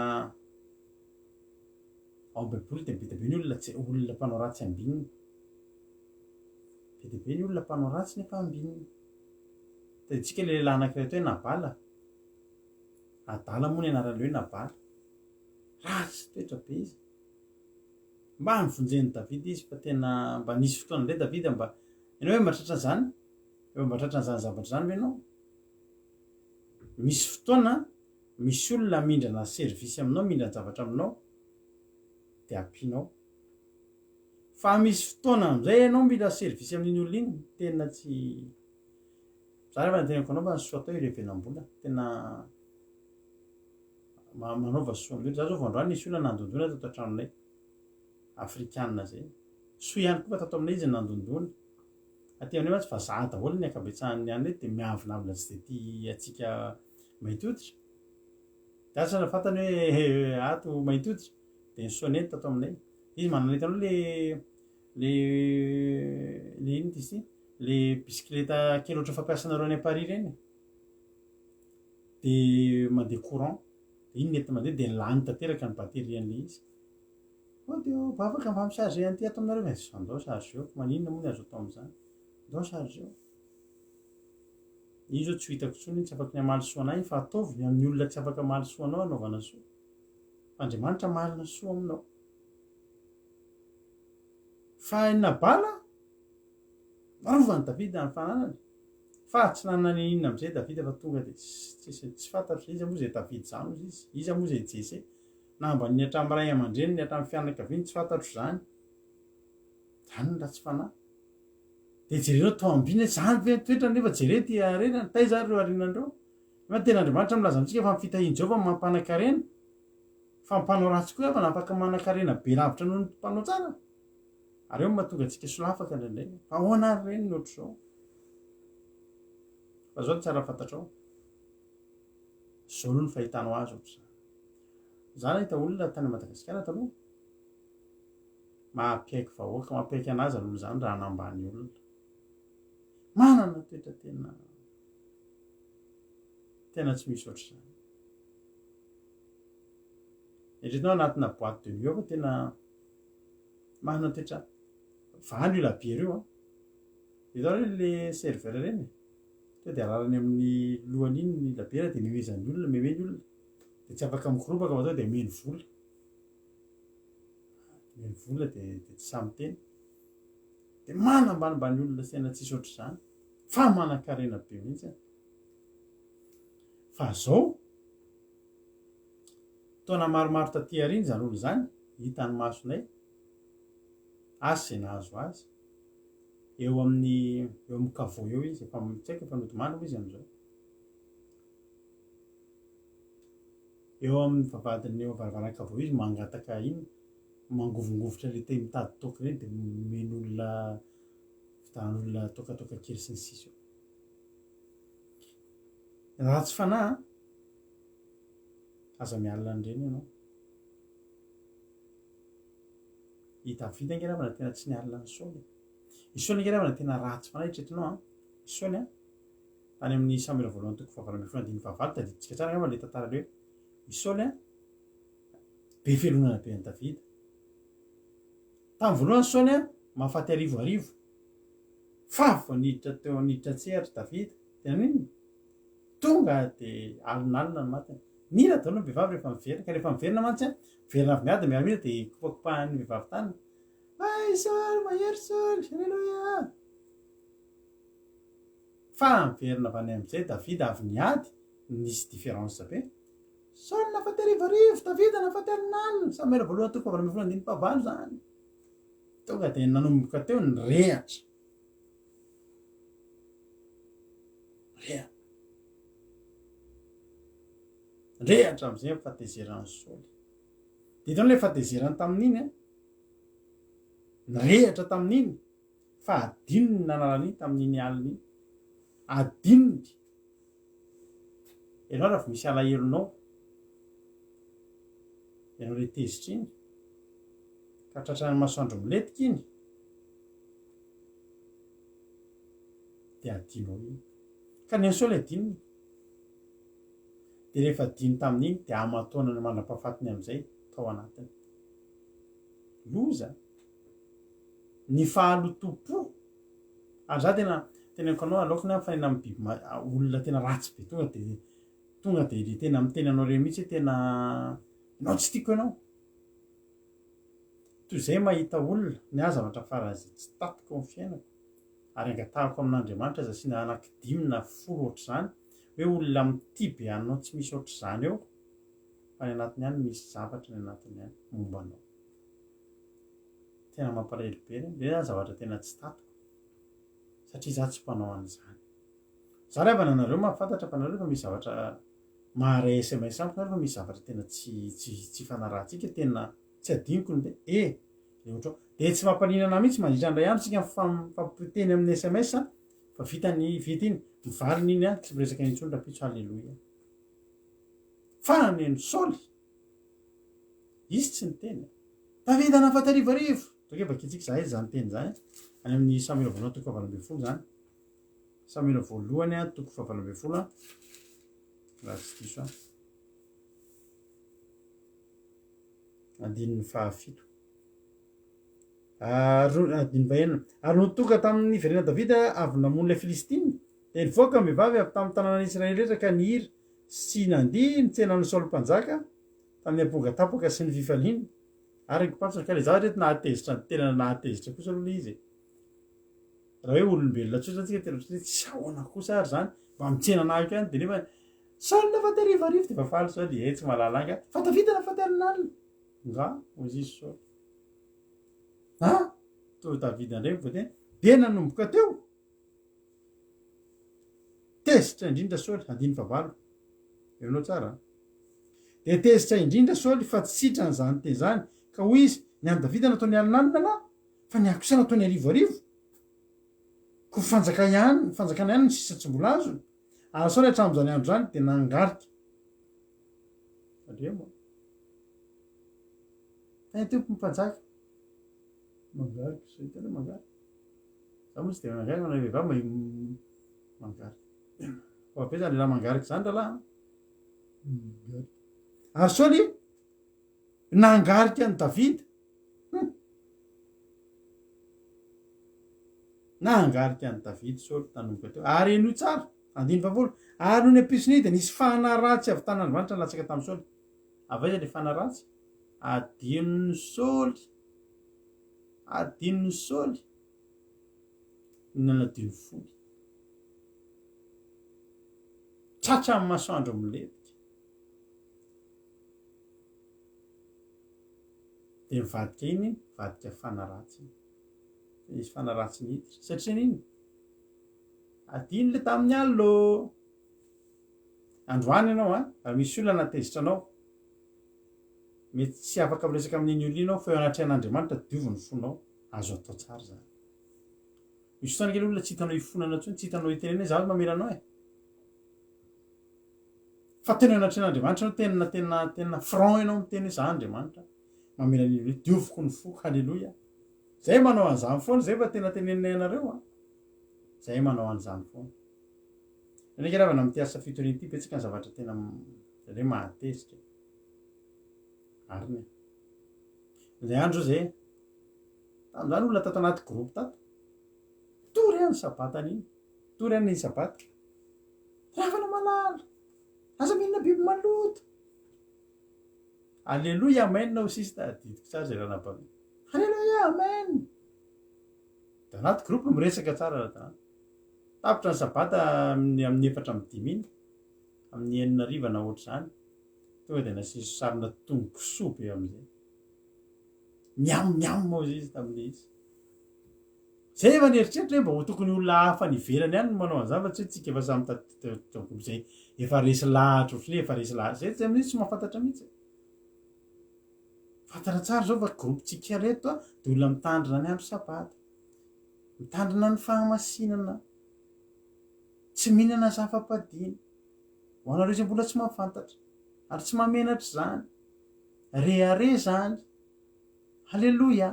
ao amin'ny Baiboly dia be dia be ny olona tsy olona mpanao ratsy ambinina. Be dia be ny olona mpanao ratsy nefa ambinina. Tadidintsika ilay lehilahy anankiray atao hoe Nabala. Adala moa ny anaran'ilay hoe Nabala. Ratsy toetra be izy. Mba novonjen'i Davida izy fa tena mba nisy fotoana indray Davida mba ianao hoe mba tratran'izany? Efa mba tratran'izany zavatra izany ve ianao? Misy fotoana misy olona mindrana service aminao, mindran-javatra aminao dia ampianao. Fa misy fotoana amin'izay ianao mila service amin'iny olona iny, tena tsy za rehefa ny tenako anao fa ny soa atao irevenam-bola, tena manaova soa amin'ny olona. Za zao vao androany nisy olona nandondona tato an-tranonay, afrikana zay. Soa ihany koa fa tato aminay izy nandondona. Aty aminay mantsy vazaha daholo ny ankabetsahan'ny any dia miavonavona tsy dia tia antsika mainty hoditra. Dia asa raha fantany hoe ato mainty hoditra dia ni-sonner tato aminay. Izy manana hitanao le le le inona izy ity? Le bisikileta kely ohatran'ny fampiasanareo any Paris ireny. Dia mandeha courant. Dia iny nety mandeha dia lany tanteraka ny batterie an'ilay izy. Oh dia vavaka mba mi-charger an'ity ato aminareo ve? Andao charger-ko, maninona moa ny azo atao amin'izany? Andao charger-o. Iny zao tsy ho hitako intsony iny, tsy afaky ny hamaly soa anay iny fa ataovy ny amin'ny olona tsy afaka hamaly soa anao hanaovana soa. Fa Andriamanitra marina soa aminao. Fa i Nabala, narovan'i Davida ny fananany. Fa tsy nanana n'inona amin'izay Davida fa tonga dia tsy tsy fantatro iza moa izay Davida izany hozy izy, iza moa izay Jese. Nambany hatramin'ny ray aman-dreniny, hatramin'ny fianakaviany, tsy fantatro izany. Izany ny ratsy fanahy. Dia jerenao tao ambiny hoe izany ve ny toetrany nefa jereo ity harenany, taiza ary ireo harenany ireo? Nefa ny tenin'Andriamanitra milaza amintsika fa ny fitahian'i Jehovah no mampanan-karena. Fa ny mpanao ratsy koa havana afaka manan-karena be lavitra noho ny mpanao tsara. Ary eo no mahatonga antsika solafaka indraindray. Fa ahoana ary ireny ny ohatr'izao? Fa izao no tsara fantatrao. Izao aloha ny fahitanao azy ohatr'izany. Za nahita olona tany Madagasikara taloha, mampiaiky vahoaka, mampiaiky anazy zany olona zany raha hanambany olona. Manana toetra tena tena tsy misy ohatr'izany. Eritreretinao anatina boîte de nuit ao fa tena manana toetra valo io labiera io an. Hitanao ireny le serveur ireny e? Tonga dia ararany amin'ny lohany iny ny labiera dia memezan'ny olona, meme ny olona. Dia tsy afaka mikoropaka fa tonga dia omeny vola. Omeny vola dia dia tsy sahy miteny. Dia manambanimbany olona saina tsisy ohatr'izany. Fa manan-karena be mihitsy. Fa zao, taona maromaro taty aoriana izany olona izany, hitan'ny masonay, asa izay nahazo azy. Eo amin'ny eo amin'ny caveau eo izy, efa tsy haiko efa nodimandry moa izy amin'izao. Eo amin'ny vavahadin'ny eo am-varavaran-kavoa izy mangataka inona? Mangovingovitra le te mitady toaka ireny dia omen'olona vitan'olona toakatoaka kely sy ny sisa eo. Ratsy fanahy an! Aza mialona an'ireny ianao. I Davida ange ravana tena tsy nialona an'i Saoly e. I Saoly ange ravana tena ratsy fanahy eritreretinao an! I Saoly an! Tany amin'ny Samoela voalohany toko fahavalo ambin'ny folo andininy fahavalo, tadidintsika tsara angamba ilay tantara ilay hoe i Saoly an, be fialonana be an'i Davida. Tamin'ny voalohany Saoly an, mahafaty arivo arivo. Fa vao niditra teo niditra an-tsehatra Davida, dia naninona? Tonga dia alinalina ny matiny. Nila daholo ny vehivavy rehefa miverina, ka rehefa miverina mantsy an, miverina avy miady ny miaramila dia kopakopahan'ny vehivavy tany. Hay Saoly, mahery Saoly, aleloia! Fa niverina avy any amin'izay Davida avy niady, nisy différence be. Saoly nahafaty arivoarivo, Davida nahafaty alinalina. Samoela voalohany toko fahavalo ambin'ny folo andininy fahavalo izany. Tonga dia nanomboka teo nirehatra. Rehatra. Nirehatra amin'izay ny fahatezeran'i Saoly. Dia hitanao ilay fahatezerany tamin'iny an? Nirehatra tamin'iny. Fa adinony ny nanala an'iny tamin'iny alina iny. Adinony. Ianao raha vao misy alahelonao, ianao ilay tezitra iny, ka tratran'ny masoandro milentika iny, dia adinao iny. Ka ny an'i Saoly adinony. Dia rehefa adino tamin'iny, dia aman-taonany mandra-pahafatiny amin'izay tao anatiny. Loza! Ny fahalotoam-po, ary za tena teneniko anao aleoko ny ahy mifanena amin'ny biby olona tena ratsy be tonga de tonga de le tena miteny anao reny mihitsy hoe tena ianao tsy tiako ianao. Toy izay mahita olona, ny ahy zavatra faran'izay tsy tatiko amin'ny fiainako ary angatahako amin'Andriamanitra aza asiana anaky dimy na folo ohatr'izany hoe olona mitia be anao tsy misy ohatr'izany eo fa any anatiny any misy zavatra any anatiny any momba anao. Tena mampalahelo be ireny, ireny zany zavatra tena tsy tatiko satria za tsy mpanao an'izany. Za ry havana nareo mahafantatra fa nareo efa misy zavatra maharay sms amiko nareo fa misy zavatra tena tsy tsy tsy ifanarahantsika tena tsy adinoko ny e le ohatra de tsy mampaninana ahy mihitsy mandritra ny iray andro tsika mifampiteny amin'ny sms fa vita ny vita iny mivalona iny an tsy miresaka intsony rapitso haleloia fa neno saoly Izy tsy niteny. Davida nahafaty arivoarivo! Toa hoe vakintsika izahay izany teny izany any amin'ny Samoela voalohany toko fahavalo ambin'ny folo izany. Samoela voalohany toko fahavalo ambin'ny folo raha tsy diso aho. Andininy fahafito. Andininy fahenina. Ary nony tonga tamin'ny niverenan'i Davida avy namono ilay Filistina, dia nivoaka ny vehivavy avy tamin'ny tanànan'i Israely rehetra ka nihira sy nandihy nitsena an'i Saoly mpanjaka tamin'ny amponga tapaka sy ny fifaliana ary ny kipantsona. Ka ilay zavatra eto nahatezitra ny tena nahatezitra kosa aloha ilay izy e. Raha hoe olombelona tsotra tsika tena ohatran'ny hoe tsy ahoana kosa ary izany, mba mitsena anahiko ihany dia nefa Saoly nafaty arivoarivo dia efa faly Saoly, eh tsy mahalala angaha fa Davida nafaty alinalina. Nga hoy izy Saoly. Ha? Toa Davida indray voateny. Dia nanomboka teo. Tezitra indrindra Saoly, andininy fahavalo. Henoinao tsara an. Dia tezitra indrindra Saoly fa tsy sitrany izany teny izany, ka hoy izy, Ny an'i Davida nataony alinalina lahy, fa ny ahy kosa nataony arivoarivo. Koa fanjaka ihany, fanjakana ihany no sisa tsy mbola azony. Ary Saoly hatramin'izany andro izany dia nangarika. Tandremo an. Fa ny tompo mpanjaka. Mangarika, sao hitanao mangarika. Za moa tsy dia mangarika fa na vehivavy mahay mangarika. Fa be zany lehilahy mangarika zany rahalahy an. Mangarika. Ary Saoly nangarika an'i Davida. Hum. Nangarika an'i Davida Saoly nanomboka teo. Ary henoy tsara, andininy fahafolo. Ary nony ampitson'iny dia nisy fanahy ratsy avy tamin'Andriamanitra nilatsaka tamin'i Saoly. Avy aiza ilay fanahy ratsy? Adinon'i Saoly. Adinon'i Saoly ny nanadino fony. Tratran'ny masoandro milentika. Dia nivadika iny, nivadika fanahy ratsy iny. Nisy fanahy ratsy niditra. Satria n'inona? Adino ilay tamin'ny alina ô! Androany ianao an, raha misy olona nahatezitra anao. Mety tsy afaka miresaka amin'iny olona iny ianao fa eo anatrehan'Andriamanitra diovy ny fonao. Azo atao tsara izany. Misy fotoana ange le olona tsy hitanao hifonana intsony, tsy hitanao hitenena hoe za mamela anao e. Fa tena eo anatrehan'Andriamanitra ianao tena tena tena franc ianao miteny hoe za Andriamanitra mamela an'iny olona iny, dioviko ny foko, haleloia. Zay manao an'izany foana zay fa tena teneninay anareo an. Zay manao an'izany foana. Ndraiky ravana amin'ity asa fitoriana ity betsaka ny zavatra tena hoe mahatezitra. Marina e. Indray andro zao zay, tamin'izany olona tato anaty groupe tato, tory aho ny sabata an'iny, tory aho ny sabata. Ravana malala, aza mihinana biby maloto. Aleloia amen hoy sista, adidiko tsara izay ranabavy. Aleloia amen. Dia anaty groupe miresaka tsara raha Tapitra ny sabata amin'ny amin'ny 4 amby 5 iny, amin'ny 6 hariva na ohatr'izany. Tonga dia nasiso sarina tongokisoa be amin'izay. Miam miam hozy izy tamin'ilay izy. Zay efa nieritreritra hoe mba ho tokony olona hafa any ivelany any no manao an'izany fa tsy hoe tsika efa samy tato izay efa resy lahatra ohatran'ny hoe efa resy lahatra zay tsy amin'io tsy mahafantatra mihitsy. Fantatra tsara izao fa groupe-tsika reto a dia olona mitandrina ny andro sabata, mitandrina ny fahamasinana, tsy mihinana zava-padina. Ho anareo izay mbola tsy mahafantatra ary tsy mahamenatra izany, rehareha izany. Haleloia!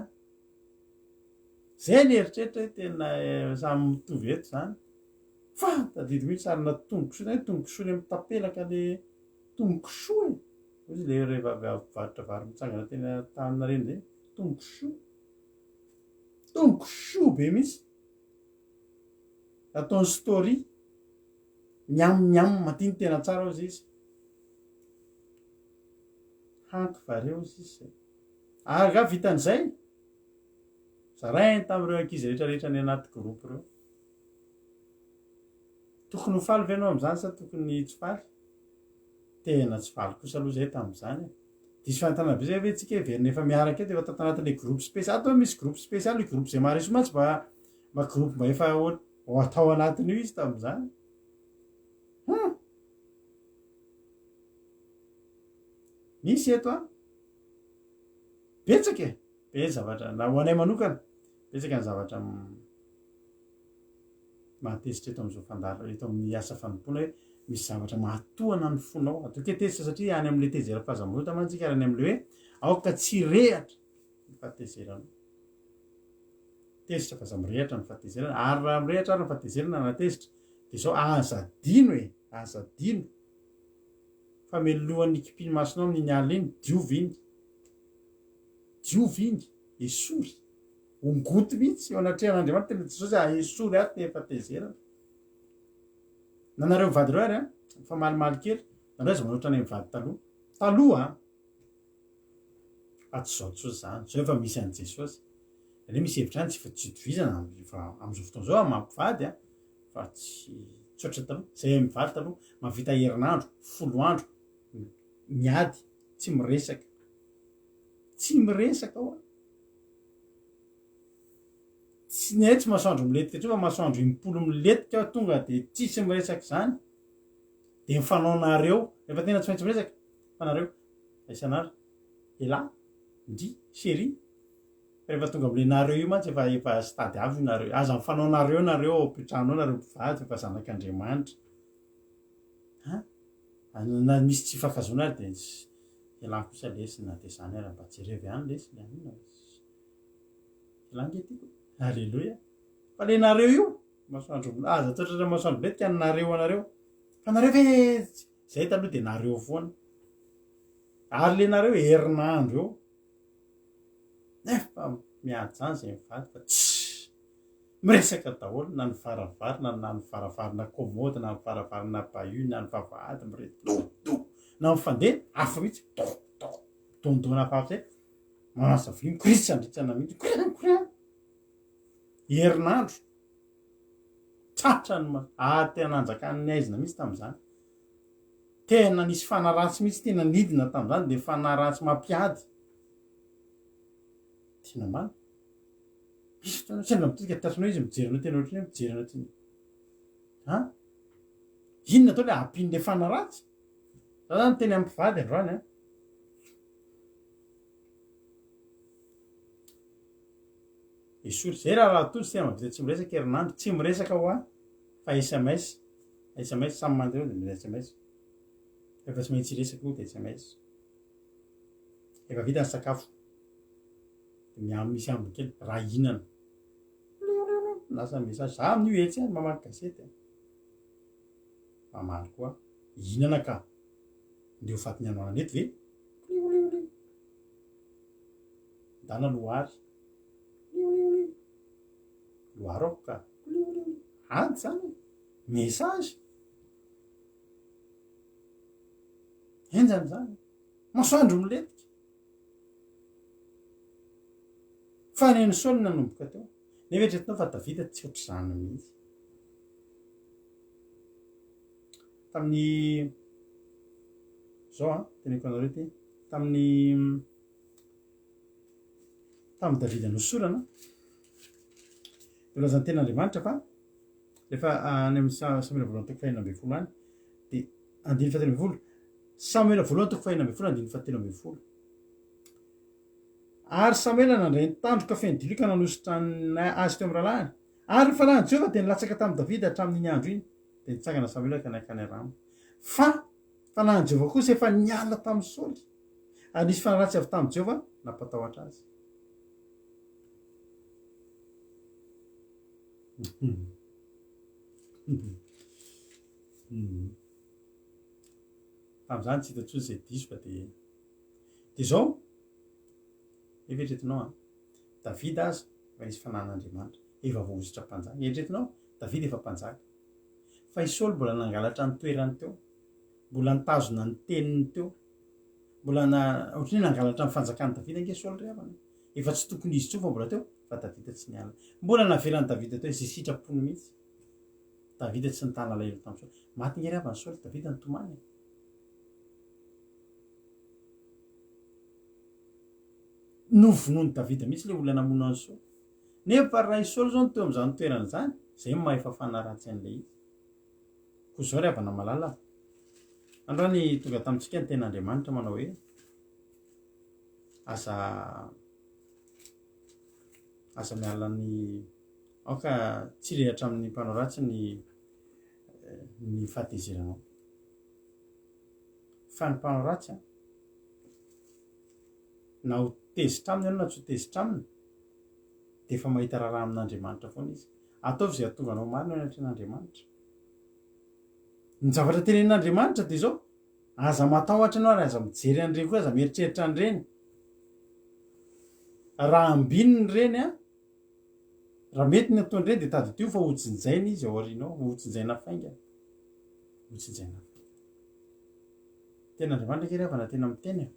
Zay ny eritreritra hoe tena samy mitovy eto izany. Fa tadidy mihitsy sarina tongokisoa, zany hoe tongokisoa le mitapelaka le tongokisoa e. Hoy izy le rehefa avy avy mpivarotra vary mitsangana teny Antaninarenina zay, tongokisoa. Tongokisoa be mihitsy. Ataony story. Miam miam aty ny tena tsara hozy izy. Hanky vare hozy izy zay. Ary nga vitan'izay? Zarainy tamin'ireo ankizy rehetra rehetra any anaty groupe ireo. Tokony ho faly ve ianao amin'izany sa tokony tsy faly? Tena tsy faly kosa aloha izay tamin'izany e. Diso fanentanana be izay ve tsika heverina efa miaraka eto efa tato anatin'ilay groupe spécial. Ato misy groupe spécial, io groupe izay maharesy mantsy mba mba groupe mba efa ho atao anatin'io izy tamin'izany. Hum! Misy eto an. Betsaka e! Be ny zavatra, na ho anay manokana, betsaka ny zavatra mahatezitra eto amin'izao fandaharana, eto amin'ny asa fanompoana hoe misy zavatra mahatohana ny fonao. Ataoko hoe tezitra satria any amin'ilay tezera fahazamonota mantsy isika ary any amin'ilay hoe aoka tsy hirehatra ny fahatezeranao. Tezitra fa aza mirehatra ny fahatezerana. Ary raha mirehatra ary ny fahatezerana na tezitra dia izao aza adino e, aza adino fa melohan'ny kipiny masonao amin'iny alina iny, diovy iny. Diovy iny, esory, ongoty mihitsy eo anatrehan'Andriamanitra, tena Jesosy ah, esory ato ny efa tezerana. Na nareo mivady ireo ary an, mifamalimaly kely, nareo aza manao ohatranay mivady taloha. Taloha an, fa tsy izao intsony izany, izao efa misy an'i Jesosy. Nareo misy hevitra any tsy tsy itovizana efa amin'izao fotoana izao amin'ny maha mpivady an, fa tsy tsy ohatran'ny taloha. Izay mivady taloha mahavita herinandro, 10 andro miady, tsy miresaka. Tsy miresaka hoa. Tsy ny ahy tsy masoandro milentika intsony fa masoandro impolo milentika aho tonga dia tsisy miresaka izany. Dia mifanao nareo, rehefa tena tsy maintsy miresaka fa nareo isan'andro, elah, ndry, chérie. Fa rehefa tonga amin'ilay nareo io mantsy efa efa stade avo io nareo. Aza mifanao nareo nareo ao am-pitrano ao nareo mpivady fa efa zanak'Andriamanitra. Ha? Na misy tsy ifankahazoana ary dia Elah kosa lesy na dia zany ara mba jereo ihany lesy le anona elah nge tiako e. Aleloia. Fa le nareo io masoandro aza atao tratra masoandro mbetika ny nareo anareo. Fa nareo ve zay taloha dia nareo foana. Ary le nareo herinandro eo. Nefa miady zany zay mivady fa tsy Miresaka daholo na ny varavarana na ny varavarana commode na ny varavarana bahut na ny vavahady mire do do na mifandeha hafa mihitsy do do midondona hafahafa zay manasa vilia mikoritsandritsana mihitsy mikoriana mikoriana herinandro tratra ny ma ah tena nanjakan'ny haizina mihitsy tamin'izany tena nisy fanahy ratsy mihitsy tena nidina tamin'izany dia fanahy ratsy mampiady tena marina Misy fotoana sendra mitodika tratranao izy mijery anao tena ohatran'ny hoe mijery anao tena an! Inona atao le ampian'le fanahy ratsy? Za zany niteny amin'ny mpivady androany an! Esory. Zay raha raha tojo tena mahavita tsy miresaka herinandro, tsy miresaka hoa fa sms, sms samy mandeha eo dia mila sms. Rehefa tsy maintsy hiresaka io dia sms. Efa vita ny sakafo. Dia miam- misy ambiny kely raha hihinana. Lasa message. Za amin'io etsy any mamaky gazety. Mamaly koa. Hihinana ka. Ndeha ho fatin'ny hanoanana eto ve? Ndana loary. Loary aho ka. Ady zany e. Message. Henjana zany. Masoandro milentika. Fa ny an'i Saoly nanomboka teo. Nefa eritreretinao fa Davida tsy ohatr'izany mihitsy. Tamin'ny zao an, teneniko anareo ity, tamin'ny tamin'i Davida nosorana, dia nilazan'ny tenin'Andriamanitra fa rehefa any amin'ny Samoela voalohany toko fahenina ambin'ny folo any, dia andininy fahatelo ambin'ny folo, Samoela voalohany toko fahenina ambin'ny folo andininy fahatelo ambin'ny folo. Ary Samoela nandray ny tandroka feno diloilo ka nanosotra azy teo amin'ny rahalahiny. Ary ny fanahin'i Jehovah dia nilatsaka tamin'i Davida hatramin'iny andro iny. Dia nitsangana Samoela ka nankany Rama. Fa fanahin'i Jehovah kosa efa niala tamin'i Saoly, ary nisy fanahy ratsy avy tamin'i Jehovah nampatahotra azy. Tamin'izany tsy hita intsony izay diso fa dia dia izao, efa eritreretinao an, Davida aza efa nisy fanahin'Andriamanitra, efa voahosotra mpanjaka. Eritreretinao, Davida efa mpanjaka. Fa i Saoly mbola nangalatra ny toerany teo, mbola nitazona ny teniny teo, mbola na ohatran'ny hoe nangalatra ny fanjakan'i Davida ange Saoly ry havana. Efa tsy tokony izy intsony fa mbola teo, fa Davida tsy niala. Mbola navelan'i Davida teo izay sitrapony mihitsy. Davida tsy nitana alahelo tamin'i Saoly. Maty nge ry havana Saoly, Davida nitomany e. Novonoin'i Davida mihitsy ilay olona namono an'i Saoly. Nefa raha i Saoly izao no teo amin'izany toerana izany, izay no maha efa fanaratsy an'ilay izy. Koa izao ry havana malala, androany tonga tamintsika ny tenin'Andriamanitra manao hoe, aza aza miala ny aoka tsy rehatra amin'ny mpanao ratsy ny ny fahatezeranao. Fa ny mpanao ratsy an, na ho tezitra aminy ianao na tsy ho tezitra aminy, dia efa mahita raharaha amin'Andriamanitra foana izy. Ataovy izay hahatonga anao marina eo anatrehan'Andriamanitra. Ny zavatra tenenin'Andriamanitra dia izao, aza matahotra ianao ary aza mijery an'ireny koa, aza mieritreritra an'ireny. Raha ambininy ireny an, raha mety ny ataon'ireny dia tadidio fa hojinjaina izy ao aoriana ao, hojinjaina faingana. Hojinjaina faingana. Tena Andriamanitra ange ry havana tena miteny e.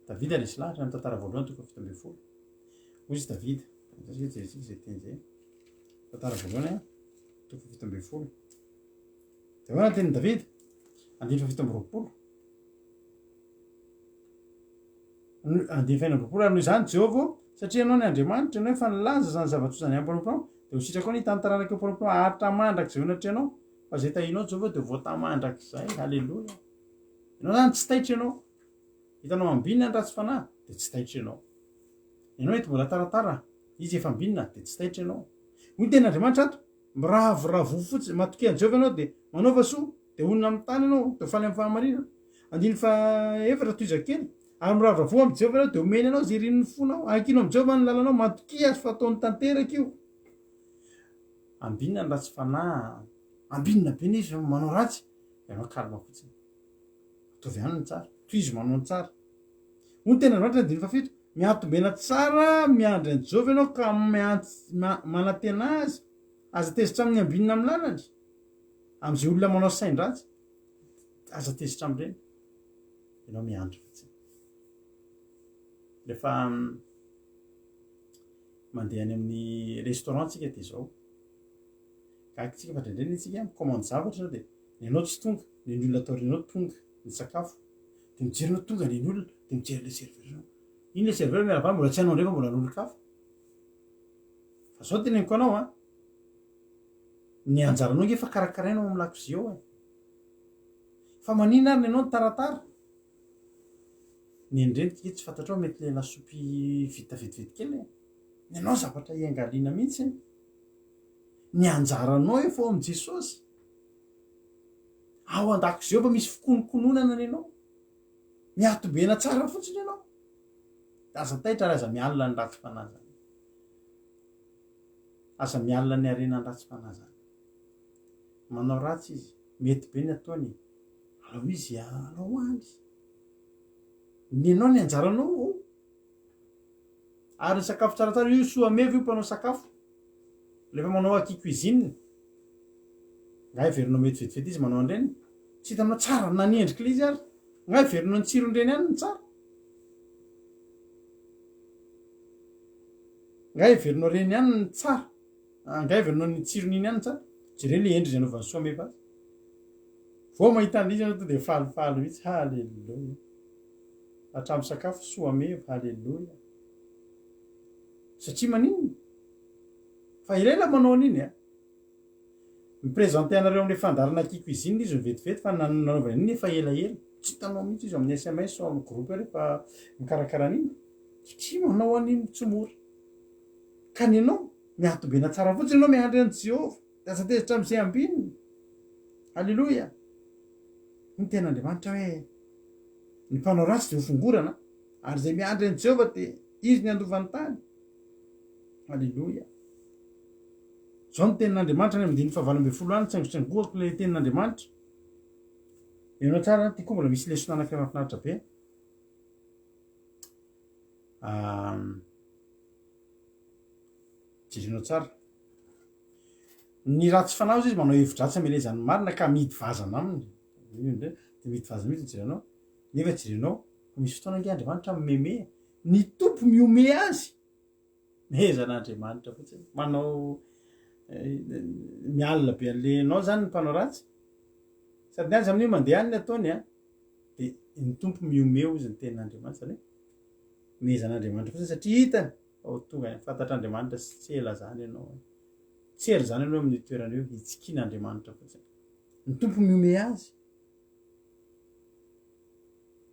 Davida resy lahatra amin'ny tantara voalohany toko 17. Hoy izy Davida, antsika jerentsika izay teny izay. Tantara voalohany toko 17. Dia ahoana ny tenin'i Davida? Andininy 27. Andininy 26 ary noho izany Jehovah ô, satria ianao ny Andriamanitra, ianao efa nilaza izany zava-tsoa izany amin'ny mpanomponao, dia ho sitrakao ny hitan'ny taranak'io mpanomponao haharitra mandrakizay eo anatrehanao. Fa izay tahinao Jehovah dia voatahy mandrakizay. Haleloia. Ianao zany tsy taitra ianao. Hitanao ambinina ny ratsy fanahy dia tsy taitra ianao. Ianao eto mbola taratara, izy efa ambinina dia tsy taitra ianao. Hoy ny tenin'Andriamanitra ato, miravoravoa fotsiny, matokia an'i Jehovah ianao dia manaova soa, dia honina amin'ny tany ianao, dia ho faly amin'ny fahamarinana. Andininy fahaefatra, tohizako kely, ary miravoravoa amin'i Jehovah ianao dia omeny anao izay irin'ny fonao. Ankino amin'i Jehovah ny lalanao, matokia azy fa ataony tanteraka io. Ambinina ny ratsy fanahy, ambinina be nefa manao ratsy, ianao calme fotsiny. Ataovy ihany ny tsara, tohizo manao ny tsara. Hoy ny tenin'Andriamanitra andininy fahafito, Miatombena tsara miandry an'i Jehovah ianao ka manantena azy, aza tezitra amin'ny ambinina amin'ny lalany, amin'izay olona manao sain-dratsy, aza tezitra amin'ireny. Ianao miandry fotsiny. Rehefa mandeha any amin'ny restaurant tsika dia izao. Gaga tsika fa indraindray anie tsika mi-commande zavatra dia ny anao tsy tonga, ny an'ny olona ato aorianao tonga ny sakafo. Dia mijery anao tonga ny an'ny olona, dia mijery ilay serveur anao. Iny ilay serveur miala vava mbola tsy anao indray fa mbola an'olon-kafa. Fa izao teneniko anao an, ny anjaranao ange efa karakaraina ao amin'ny lakozia ao e. Fa maninona ary ny anao no taratara? Ny an'ireny kika tsy fantatrao mety le lasopy vita vetivety kely e. Ny anao zavatra iangaliana mihitsy. Ny anjaranao efa ao amin'i Jesosy. Ao an-dakozia ao fa misy fikonokononana ny anao. Miatobena tsara fotsiny ianao. Aza taitra ary aza mialona ny ratsy fanahy zany. Aza mialona ny harena ny ratsy fanahy zany. Manao ratsy izy, mety be ny ataony e. Alao izy alao any. Ny anao ny anjaranao ao. Ary ny sakafo tsaratsara io soameva io mpanao sakafo. Rehefa manao aky cuisine. Nga heverinao mety vetivety izy manao an'ireny? Tsy hitanao tsara na ny endrik'ilay izy ary. Nga heverinao ny tsiron'ireny ihany no tsara? Nga heverinao ireny ihany no tsara? Nga heverinao ny tsiron'iny ihany no tsara? Jereo ilay endriny anaovan'i Soameva azy. Vao mahita an'ilay izy ianao tonga dia falifaly mihitsy. Haleloia. Hatramin'ny sakafo Soameva. Haleloia. Satria maninona? Fa ilay ilay manao an'iny a. Mi-presenter anareo amin'ilay fandaharana Akia Cuisine izy no vetivety fa nanaovany an'iny efa elaela. Tsy hitanao mihitsy izy ao amin'ny sms ao amin'ny groupe eo rehefa mikarakara an'iny. Satria manao an'iny tsy mora. Ka ny anao, miatobena tsara fotsiny ianao miandry an'i Jehovah. Dia aza tezitra amin'izay ambininy. Alléluia. Hoy ny tenin'Andriamanitra hoe, Ny mpanao ratsy dia hofongorana, ary izay miandry an'i Jehovah dia izy ny handova ny tany. Aleloia. Izao ny tenin'Andriamanitra any amin'ny andininy fahavalo ambin'ny folo any, tsaingotsaingohako ilay tenin'Andriamanitra. Ianao tsara, ity koa mbola misy lesona anankiray mahafinaritra be. Jerenao tsara. Ny ratsy fanahy hozy izy manao hevi-dratsy hamelezany ny marina ka mihidy vazana aminy. Io indray, dia mihidy vazana mihitsy ny jerenao. Nefa jerenao, fa misy fotoana ange Andriamanitra mimeme. Ny Tompo mihomehy azy. Mehezan'Andriamanitra fotsiny. Manao mialona be an'le enao zany ny mpanao ratsy. Sady ny azy amin'io mandeha any ny ataony a. Dia ny Tompo mihomehy hozy ny tenin'Andriamanitra zany hoe mehezan'Andriamanitra fotsiny satria hitany fa ho tonga any fantatr'Andriamanitra sy tsy ela zany ianao. Tsy ela zany ianao amin'io toerana io hitsikian'Andriamanitra fotsiny. Ny Tompo mihomehy azy.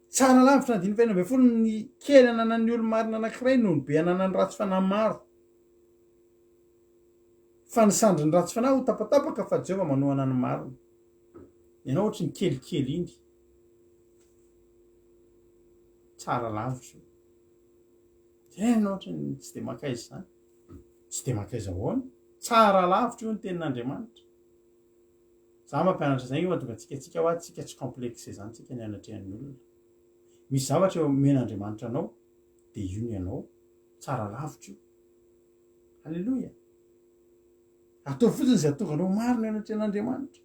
Tsara lavitra andininy fahenina ambin'ny folo ny kely ananan'ny olo-marina anankiray noho ny be ananan'ny ratsy fanahy maro. Fa ny sandrin'ny ratsy fanahy ho tapatapaka fa Jehovah manohana ny marina. Ianao ohatry ny kelikely iny. Tsara lavitra io. Tena ohatry ny tsy dia mankaiza izany. Tsy dia mankaiza ahoana. Tsara lavitra io ny tenin'Andriamanitra. Za mampianatra zay ange mahatonga antsika tsika hoa tsika tsy complexe zany tsika ny anatrehan'ny olona. Misy zavatra eo omen'Andriamanitra anao de io ny anao, tsara lavitra io. Alléluia. Ataovy fotsiny izay hahatonga anao marina eo anatrehan'Andriamanitra.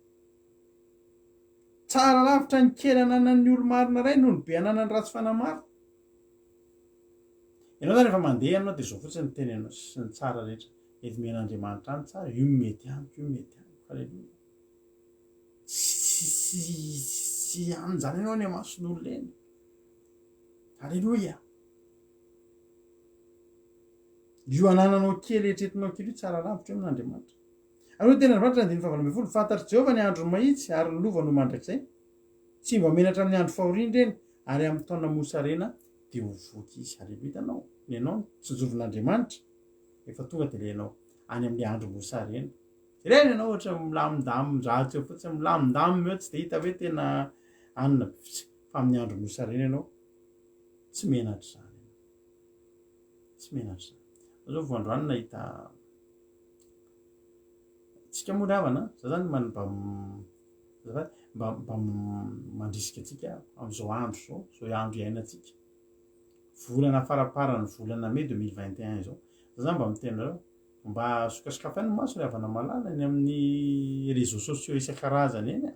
Tsara lavitra ny kely ananan'ny olo-marina iray noho ny be ananan'ny ratsy fanahy maro. Ianao zany rehefa mandeha ianao de zao fotsiny ny teny anao sy ny tsara rehetra. Mety omen'Andriamanitra any tsara, io mety amiko, io mety amiko, aleloia. Tsy tsy tsy any zany ianao any amason'olona eny. Aleloia. Io anananao kely eritreretinao kely io tsara lavitra io amin'Andriamanitra. Ary hoy tena Andriamanitra andininy fahavalo ambin'ny folo, fantatr'i Jehovah ny andro mahitsy ary ny lova no mandrakizay. Tsy mba menatra amin'ny andro fahoriana ireny, ary amin'ny taona mosarena dia ho voky izy. Aleloia, hitanao, ny anao tsinjovin'Andriamanitra. Efa tonga dia ilay ianao any amin'ilay andro mosarena. Jerena ianao ohatra milamindamin-dratsy eo fotsiny, milamindamina eo tsy dia hita hoe tena anona be fotsiny. Fa amin'ny andro mosarena ianao tsy menatra izany ianao. Tsy menatra izany. Za zao vao androany nahita tsika moa ry havana, za zany mba mba mba mba mandrisika antsika amin'izao andro izao, izao andro iainantsika. Volana faraparany volana mai 2021 izao. Za zany mba miteny anareo, mba sokasokafy ihany ny maso ry havana malala eny amin'ny réseaux sociaux isan-karazany eny a.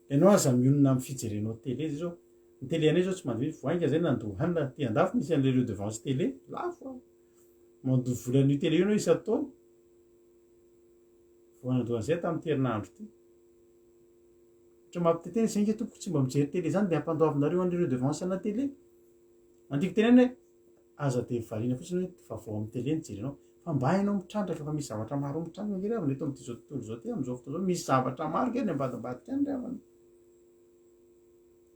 Ianao aza mionona amin'ny fijerenao télé zay zao. Ny télé anay zao tsy mandeha mihitsy, vao haingana zay nandoa hanina aty andafy misy an'ilay redevance télé, lafo a. Mandoa vola an'io télé io ianao isan-taona. Vao nandoa an'izay tamin'ity herinandro ity. Ohatra mampiteny zay nge tompoko tsy mba mijery télé zany de ampandoavinareo an'ireo redevance ana télé. Andiko tenenina hoe aza de variana fotsiny hoe vaovao amin'ny télé no jerenao fa mba ianao mitrandraka fa misy zavatra maro mitranga nge ry havana eto amin'ity zao tontolo izao ty amin'izao fotoana izao misy zavatra maro nge any ambadimbadika any ry havana.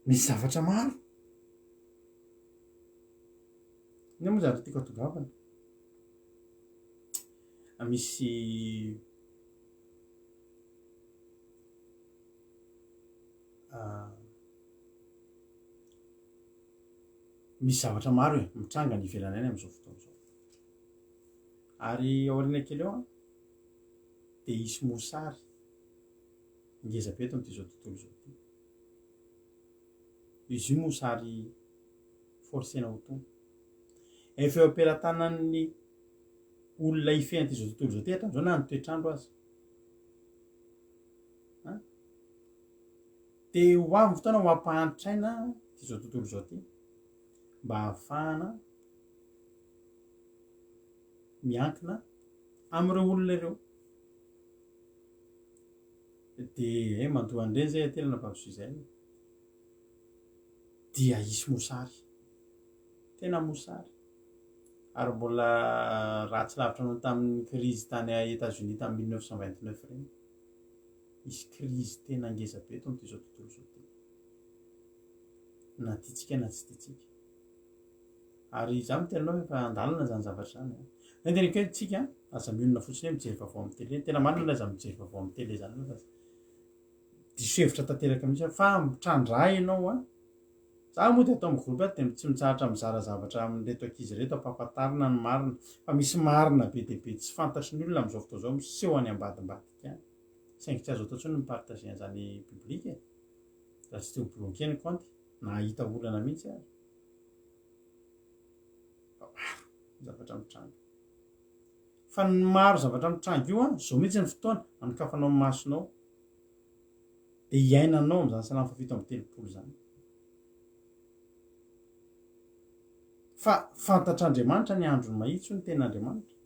Misy zavatra maro. Inona moa zavatra tiako hatongavana? Misy misy zavatra maro e, mitranga any ivelany any amin'izao fotoana izao. Ary aoriana kely eo an, dia hisy mosary ngeza be eto amin'ity izao tontolo izao ity. Izy io mosary forcena ho tonga. Efa eo am-pelatanan'ny olona hifehy an'ity izao tontolo izao ity hatramin'izao na ny toetr'andro aza. An? Dia ho avy ny fotoana ho ampahantraina ity izao tontolo izao ity mba hahafahana miankina amin'ireo olona ireo. Dia eh, mandoa an'ireny izay aty ranabavy Suzanne. Dia hisy mosary. Tena mosary. Ary mbola ratsy lavitra noho tamin'ny krizy tany Etats-Unis tamin'ny 1929 ireny. Hisy krizy tena ngeza be eto amin'ity izao tontolo izao ity. Na tiantsika na tsy tiantsika. Ary izaho miteny anao efa andalana izany zavatra izany. Ny teneniko hoe tsika aza mionona fotsiny hoe mijery vaovao amin'ny télé. Tena marina ilay aza mijery vaovao amin'ny télé izany aloha fa diso hevitra tanteraka mihitsy aho. Fa mitrandraha ianao an. Za moa dia atao amin'ny groupe ato dia tsy mitsahatra mizara zavatra amin'ireto ankizy ireto ampahafantarina ny marina. Fa misy marina be dia be tsy fantatry ny olona amin'izao fotoana izao miseho any ambadimbadika any. Saingy tsy azo atao intsony ny mi-partager an'izany public e. Raha tsy te ho bloquer ny compte na hahita olana mihitsy ary. Fa maro ny zavatra mitranga. Fa ny maro zavatra mitranga io an, izao mihitsy ny fotoana anokafanao ny masonao. Dia hiainanao amin'izany salamo faha 37 izany. Fa fantatr'Andriamanitra ny androny mahitsy hoy ny tenin'Andriamanitra,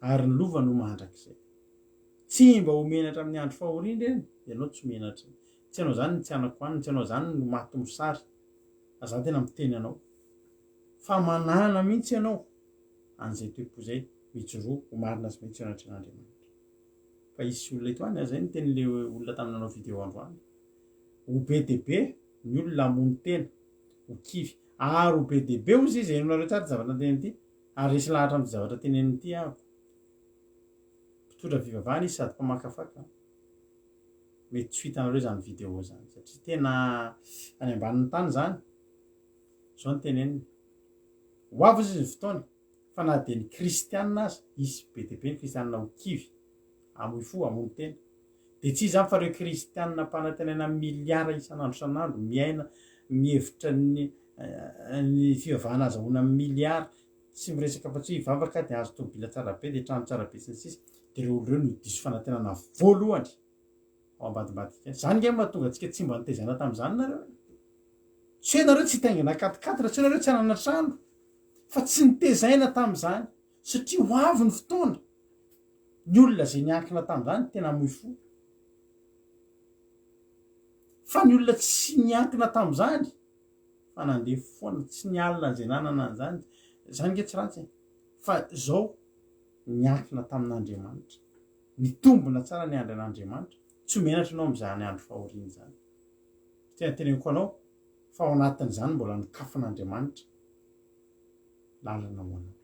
ary ny lovany ho mandrakizay. Tsy mba ho menatra amin'ny andro fahoriana ireny, ianao tsy ho menatra. Tsy ianao izany no tsy hanako hanina, tsy ianao izany no maty mosary. Fa za tena miteny anao fa manana mihitsy ianao an'izay toe-po izay, mijoroa ho marina sy mahitsy eo anatrehan'Andriamanitra. Fa hisy olona eto any, zay ny tenin'le olona tamin'ny nanao vidéo androany. Ho be dia be ny olona hamono tena, ho kivy. Ary ho be dia be hozy izy, henonareo tsara ity zavatra teneniny ity, ary resy lahatra amin'ity zavatra teneniny ity aho. Mpitondra fivavahana izy sady mpamakafaka. Mety tsy ho hitanareo izany vidéo izany satria tena any ambanin'ny tany izany. Izao no teneniny. Ho avy izy ny fotoana fa na dia ny kristianina aza, hisy be dia be ny kristianina ho kivy, hamoy fo, hamono tena. Dia tsy izany fa ireo kristianina mpanantenaina miliara isan'andro isan'andro, miaina, mihevitra ny ny fivavahana azahoana miliara, tsy miresaka afa-tsy hoe hivavaka dia hahazo tomobila tsara be, dia trano tsara be sy ny sisa, dia ireo olona ireo no diso fanantenana voalohany ao ambadimbadika. Izany ange no mahatonga antsika tsy mba nitezaina tamin'izany nareo e. Tsy hoe nareo tsy hitaingina quatre-quatre, tsy hoe nareo tsy hanana trano, fa tsy nitezaina tamin'izany, satria ho avy ny fotoana, ny olona izay niankina tamin'izany tena hamoy fo. Fa ny olona tsy niankina tamin'izany, fa nandeha foana, tsy nialona an'izay nanana an'izany, izany ange tsy ratsy e, fa izao niankina tamin'Andriamanitra, nitombina tsara niandry an'Andriamanitra, tsy ho menatra ianao amin'izany andro fahoriana izany. Tena teneniko anao fa ao anatin'izany mbola nokafon'Andriamanitra lalana ho anao.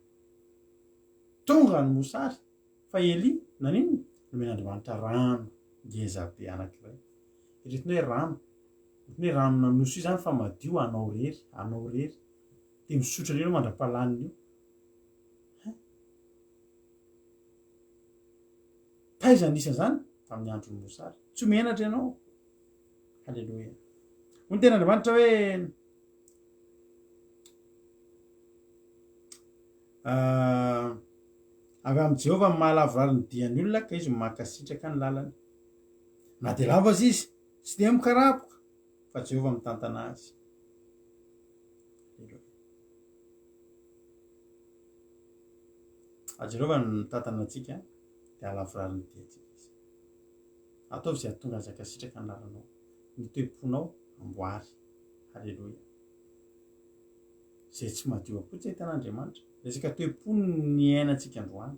Tonga ny mosary, fa Elia naninona? Nomen'Andriamanitra rano ngeza be anankiray. Eritreretina hoe rano, ohatran'ny hoe rano nanosy io izany fa madio anao irery, anao irery. Dia misotro an'io ianao mandra-pahalaniny io. Hein? Taiza nisy an'izany? Tamin'ny andron'ny mosary. Tsy ho menatra ianao. Haleloia. Hoy ny tenin'Andriamanitra hoe ah, avy amin'i Jehovah ny mahalavorary ny dian'ny olona ka izy no mankasitraka ny lalany. Na dia lava aza izy, tsy dia mikarapoka, fa Jehovah mitantana azy. Haleloia. Ah, Jehovah no mitantana antsika, dia hahalavorary ny diantsika izy. Ataovy izay hahatonga azy hankasitraka ny lalanao. Ny toe-ponao amboary. Haleloia. Izay tsy madio am-po tsy ahitana Andriamanitra. Resaka toe-po no niainantsika androany.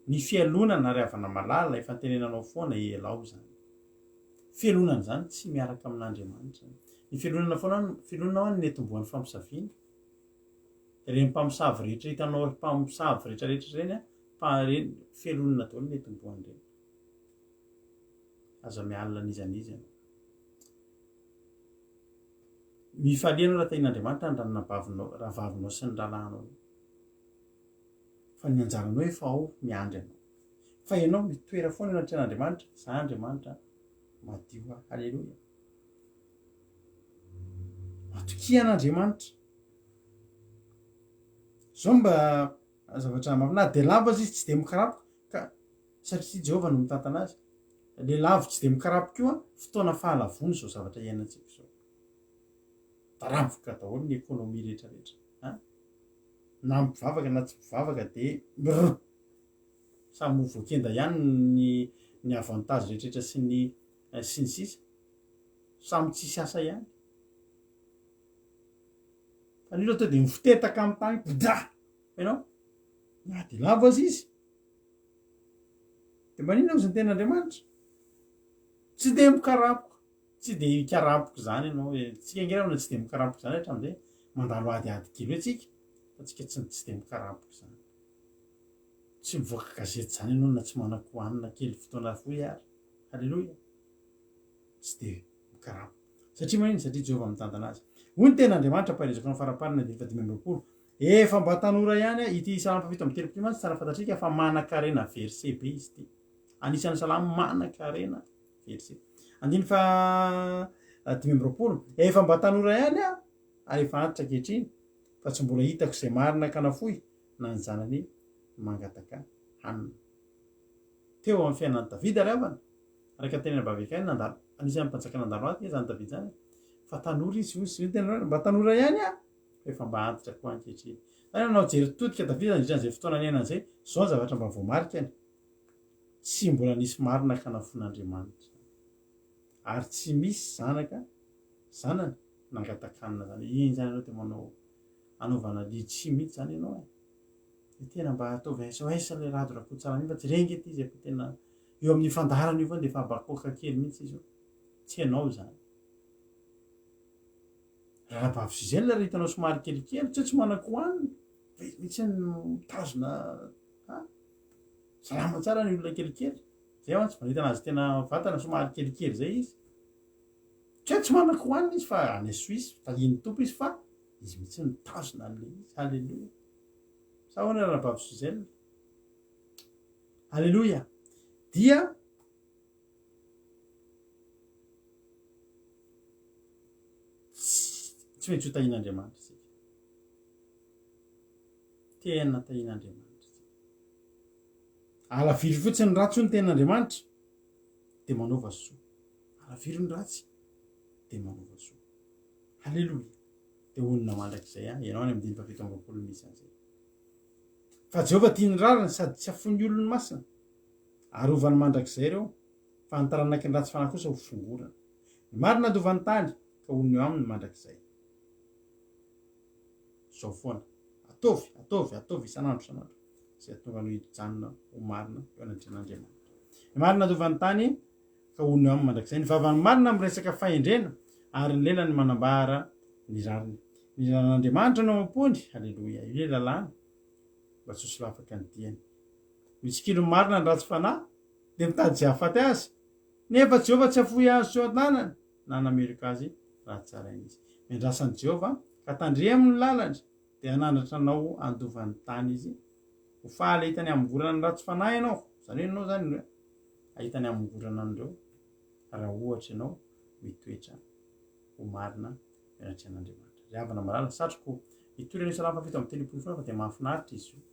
Ny fialonana ry havana malala efa nitenenanao foana elao izany. Fialonana izany tsy miaraka amin'Andriamanitra. Ny fialonana foana, fialonana ho'a no niantombohan'ny fampisaviana. Ireny mpamosavy rehetra hitanao mpamosavy rehetra rehetra ireny an. Fa ireny felonina daholo ny tomboan'ireny. Aza mialona an'iza n'iza ianao. Mifalia ianao raha tahin'Andriamanitra ny ranabavinao, rahavavinao sy ny rahalahinao. Fa ny anjaranao efa ao miandry anao. Fa ianao mitoera foana eo anatrehan'Andriamanitra, za Andriamanitra madio ahy. Haleloia. Matokia an'Andriamanitra. Zao mba zavatra mahafinaritra, dia lava aza izy tsy dia mikarapoka ka satria Jehovah no mitantana azy. Le lavo tsy dia mikarapoka koa fotoana fahalavoana izao zavatra iainantsika izao. Daravoka daholo ny économie rehetra rehetra. An? Na mpivavaka na tsy mpivavaka dia mirr. Samy ho voakenda ihany ny ny avantage rehetra rehetra sy ny sy ny sisa. Samy tsisy asa ihany. Fa ny olona tonga dia mifotetaka amin'ny tany, bda! Hainao? Na dia lavo aza izy. Dia maninona ozy ny tenin'Andriamanitra? Tsy dia mikarapoka, tsy dia hikarapoka izany ianao. Eh, tsika ange raha tsy dia mikarapoka izany hatramin'izay, mandalo adiady kely eo tsika, fa tsika tsy tsy dia mikarapoka izany. Tsy mivoaka gazety izany ianao na tsy manan-kohanina kely fotoana fohy ary. Haleloia. Tsy dia mikarapoka. Satria maninona? Satria Jehovah mitantana azy. Hoy ny tenin'Andriamanitra, ampaherezako ny faraparany andininy faha-25. Efa mba tanora ihany aho, ity salamo faha-37 ity mantsy tsara fantatrika fa manan-karena verset be izy ity. Anisan'ny salamo manan-karena verset. Andininy faha-25. Efa mba tanora ihany aho, ary efa antitra ankehitriny, fa tsy mbola hitako izay marina ka nafoy, na ny zanany mangataka hanina. Teo amin'ny fiainan'i Davida ry havana, araka ny tenin'i Abavekaina, nandalo, anisan'ny mpanjaka nandalo ady izany Davida izany, fa tanora izy, hoy izy, tena mba tanora ihany aho, fa efa mba antitra koa ankehitriny. Izany nanao jery todika Davida nandritra an'izay fotoana niainany izay, izao ny zavatra mba voamarikany, tsy mbola nisy marina ka nafoin'Andriamanitra, ary tsy misy zanaka, zanany, nangatakanina izany. Iny izany ianao dia manao, anaovana litchi mihitsy izany ianao e. Dia tena mba ataovy SOS ilay Rado Rakototsara mihitsy fa jereo ange ity izy efa tena eo amin'ny fandaharana io foana dia efa abakoaka kely mihitsy izy io. Tsy ianao izany. Rahavavy Gisèle raha hitanao somary kelikely, tsy hoe tsy manan-kohanina, fa izy mihitsy no mitazona ha? Salama tsara ny olona kelikely. Zay mantsy vao nahita anazy tena vatana somary kelikely zay izy. Tsy hoe tsy manan-kohanina izy fa any Suisse, tahian'ny Tompo izy fa izy mihitsy no mitazona an'ilay izy. Alléluia. Sa ahoana Rahavavy Gisèle? Alléluia. Dia Tsy maintsy ho tahian'Andriamanitra isika. Tena tahian'Andriamanitra isika. Alaviro fotsiny ny ratsy hoy ny tenin'Andriamanitra, dia manaova soa. Alaviro ny ratsy, dia manaova soa. Haleloia. Dia honina mandrakizay an. Ianao any amin'ny dimy fahafito amby roapolo misy an'izay. Fa Jehovah tia ny rariny sady tsy afoin'ny olony masina. Arovany mandrakizay ireo, fa ny taranaky ny ratsy fanahy kosa ho fongorana. Ny marina handova ny tany, ka honina eo aminy mandrakizay. Izao foana. Ataovy, ataovy, ataovy isan'andro isan'andro, izay hahatonga anao hijanona ho marina eo anatrehan'Andriamanitra. Ny marina handova ny tany, ka honina eo aminy mandrakizay. Ny vavan'ny marina miresaka fahendrena, ary ny lelany manambara ny rariny. Ny lalàn'Andriamanitra no ao am-pony, aleloia, io ilay lalàna, mba tsy ho solafaka ny diany. Mitsikilo ny marina ny ratsy fanahy, dia mitady izay hahafaty azy. Nefa Jehovah tsy hafoy azy tsy eo an-tanany, na hanameloka azy raha tsaraina izy. Miandrasa an'i Jehovah, ka tandremo ny lalany, dia hanandratra anao handova ny tany izy. Ho faly hahita ny hamongorana ny ratsy fanahy ianao. Izany hoe ianao izany no hahita ny hamongorana an'ireo, raha ohatra ianao mitoetra ho marina eo anatrehan'Andriamanitra. Ry havana malala, satriko hitory an'io Salamo faha 37 io foana fa dia mahafinaritra izy io.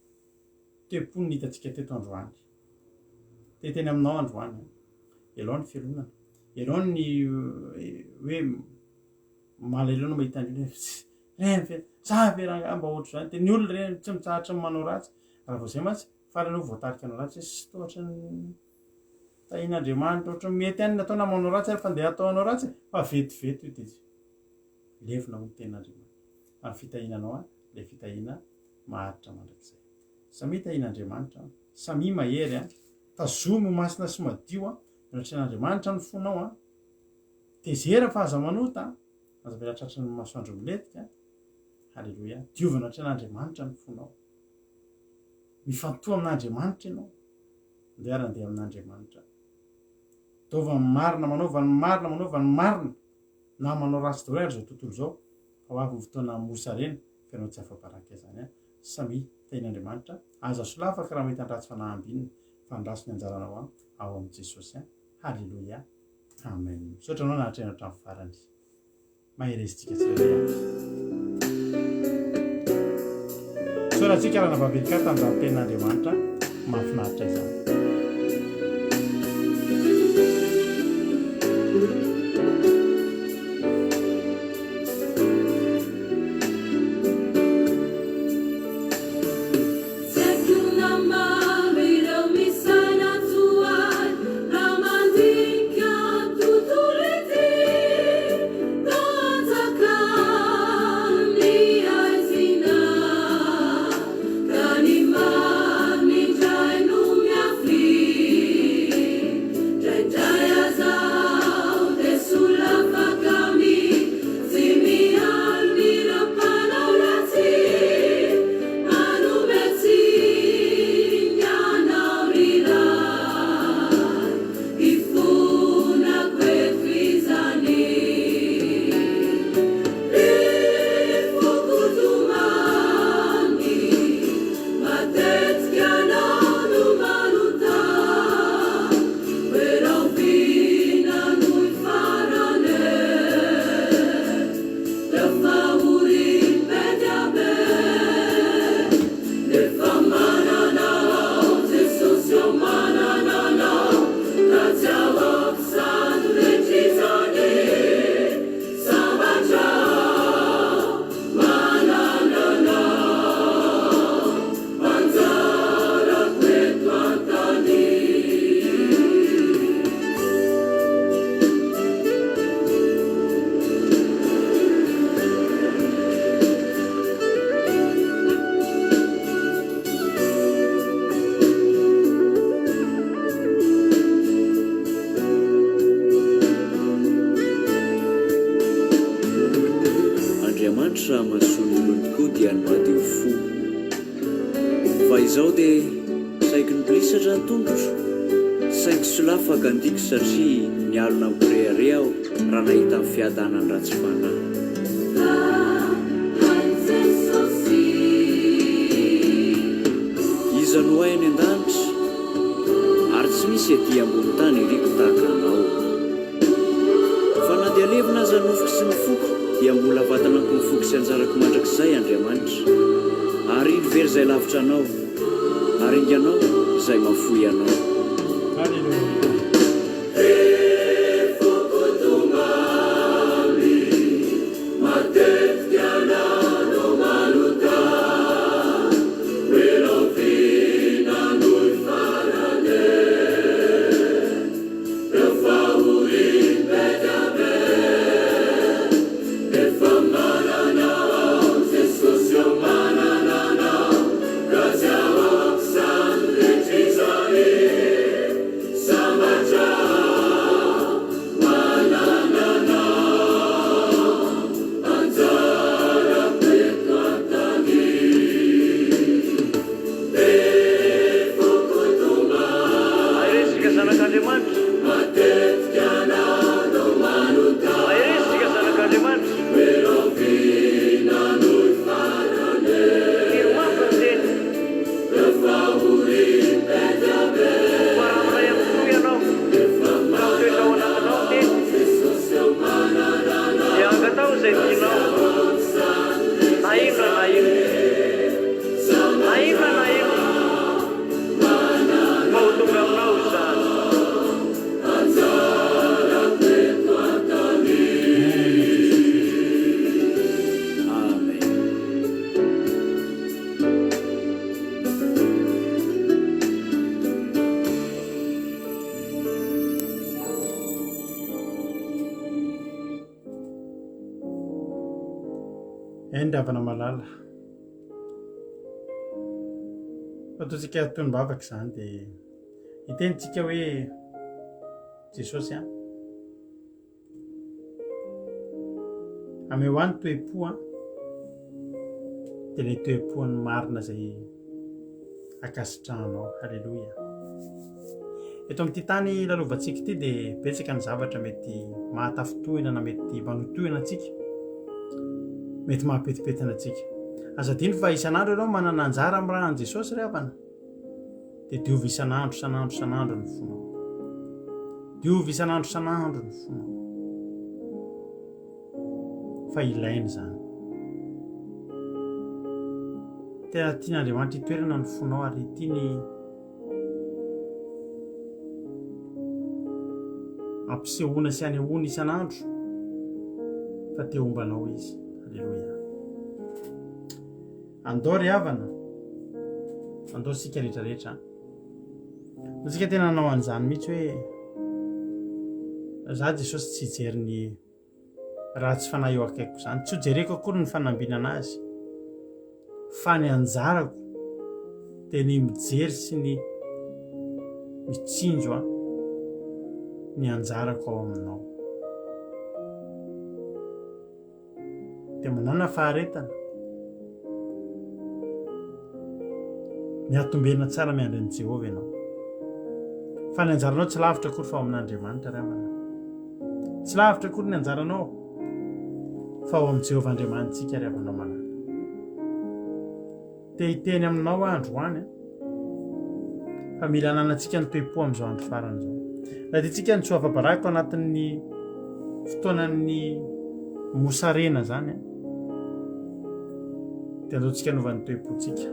Toe-po no hitantsika teto androany. Te hiteny aminao androany aho. Ialao ny fialonana. Ialao ny hoe malahelo anao mahita ny olona hoe reny ve, za ve rangahy mba ohatr'izany. Dia ny olona ireny tsy mitsahatra ny manao ratsy. Raha vao izay mantsy, farany aloha voatarika hanao ratsy hoe sy toa ohatran'ny tahian'Andriamanitra, ohatran'ny mety ihany ny atao na manao ratsy ary fa ndeha atao hanao ratsy fa vetivety io dia levona hoy ny tenin'Andriamanitra. Fa ny fitahiana anao ilay fitahiana maharitra mandrakizay. Samia tahian'Andriamanitra an. Samia mahery an. Tazomy ho masina sy madio an. Eo anatrehan'Andriamanitra ny fonao an. Tezera fa aza manota an. Aza avela tratry ny masoandro milentika an. Haleloia. Diovy eo anatrehan'Andriamanitra ny fonao. Mifantoha amin'Andriamanitra ianao. Andeha ary handeha amin'Andriamanitra. Ataova ny marina, manaova ny marina, manaova ny marina. Na manao ratsy daholo ary izao tontolo izao, fa ho avy ny fotoana mosarena, fa ianao tsy afa-baraka izany an. Samia tahian'Andriamanitra. Aza solafaka raha mahita ny ratsy fanahy ambinina, fa andraso ny anjaranao an, ao amin'i Jesosy an. Haleloia. Amen. Misaotra anao nahatrehina hatramin'ny farany. Mahereza tsika tsirairay avy. Misaotra antsika ranabavy Erika tamin'izany tenin'Andriamanitra mahafinaritra izany. Andriamanitra mahasoa ny olony tokoa dia ny madio fo. Fa izao dia saiky nibolisatra ny tongotro, saingy solafaka ny tiako satria nialona ampirehareha aho raha nahita ny fiadanan'ny ratsy fanahy. Iza no hay any an-danitra, ary tsy misy ety ambony tany iriko tahaka anao. Fa na dia levona aza ny nofoko sy ny foko, dia mbola vatana ampy ny foko sy anjarako mandrakizay Andriamanitra. Ary indro very izay lavitra Anao, ary inganao izay mahafoy Anao. Haleloia. Mahereza zanak'Andriamanitra. Mahereza isika zanak'Andriamanitra. Telo mafy ny teny. Fa raha miray amin'ny fo ianao, ka mitoetra ao anatinao ny teny, dia angataho izay tianao, na inona na inona. Na inona na inona. Fa ho tonga aminao izany. Amen. Eny ry havana malala. Ataontsika tonom-bavaka izany dia hiteny tsika hoe Jesosy an. Ameo ahy ny toe-po an. Dia ilay toe-po ny marina izay Ankasitrahanao. Haleloia. Eto amin'ity tany lalovantsika ity dia betsaka ny zavatra mety mahatafintohina na mety manotohina antsika, mety mahapetipetina antsika. Aza adino fa isan'andro ianao manana anjara amin'ny rahan'i Jesosy ry havana. Dia diovy isan'andro, isan'andro, isan'andro ny fonao. Diovy isan'andro, isan'andro ny fonao. Fa ilaina izany. Tena tian'Andriamanitra hitoerana ny fonao ary tiany ampisehoana sy anehoana isan'andro fa te homba anao izy. Aleloia. Andao ry havana, andao isika rehetrarehetra. Isika tena nanao an'izany mihitsy hoe za Jesosy tsy hijery ny ratsy fanahy eo akaikiko izany. Tsy hojereko akory ny fanambinana azy. Fa ny anjarako dia ny mijery sy ny mitsinjo an ny anjarako ao aminao. Dia manana faharetana. Miatomberina tsara miandry an'i Jehovah ianao. Fa ny anjaranao tsy lavitra akory fa ao amin'Andriamanitra ry havana. Tsy lavitra akory ny anjaranao fa ao amin'i Jehovah Andriamanitsika ry havanao malala. Te hiteny aminao aho androany fa mila ananantsika ny toe-po amin'izao andro farany izao. Raha tiantsika ny tsy ho afa-baraka ao anatin'ny fotoanan'ny mosarena izany, dia andaontsika hanova ny toe-pontsika.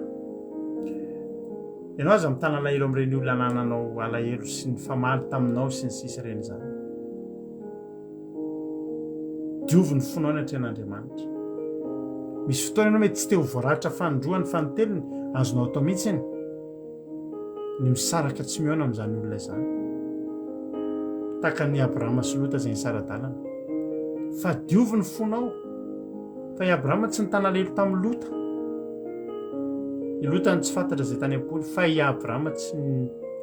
Ianao aza mitana alahelo amin'ireny olona anananao alahelo sy nifamaly taminao sy ny sisa ireny izany. Diovy ny fonao any atrehan'Andriamanitra. Misy fotoana ianao mety tsy te ho voaratra fanindroany fanintelony, azonao atao mihitsy iny ny misaraka tsy mihaona amin'izany olona izany. Tahaka an'i Abrahama sy Lota izay nisara-dalana. Fa diovy ny fonao. Fa i Abrahama tsy nitana alahelo tamin'i Lota. I Lota no tsy fantatra izay tany am-pony, fa i Abrahama tsy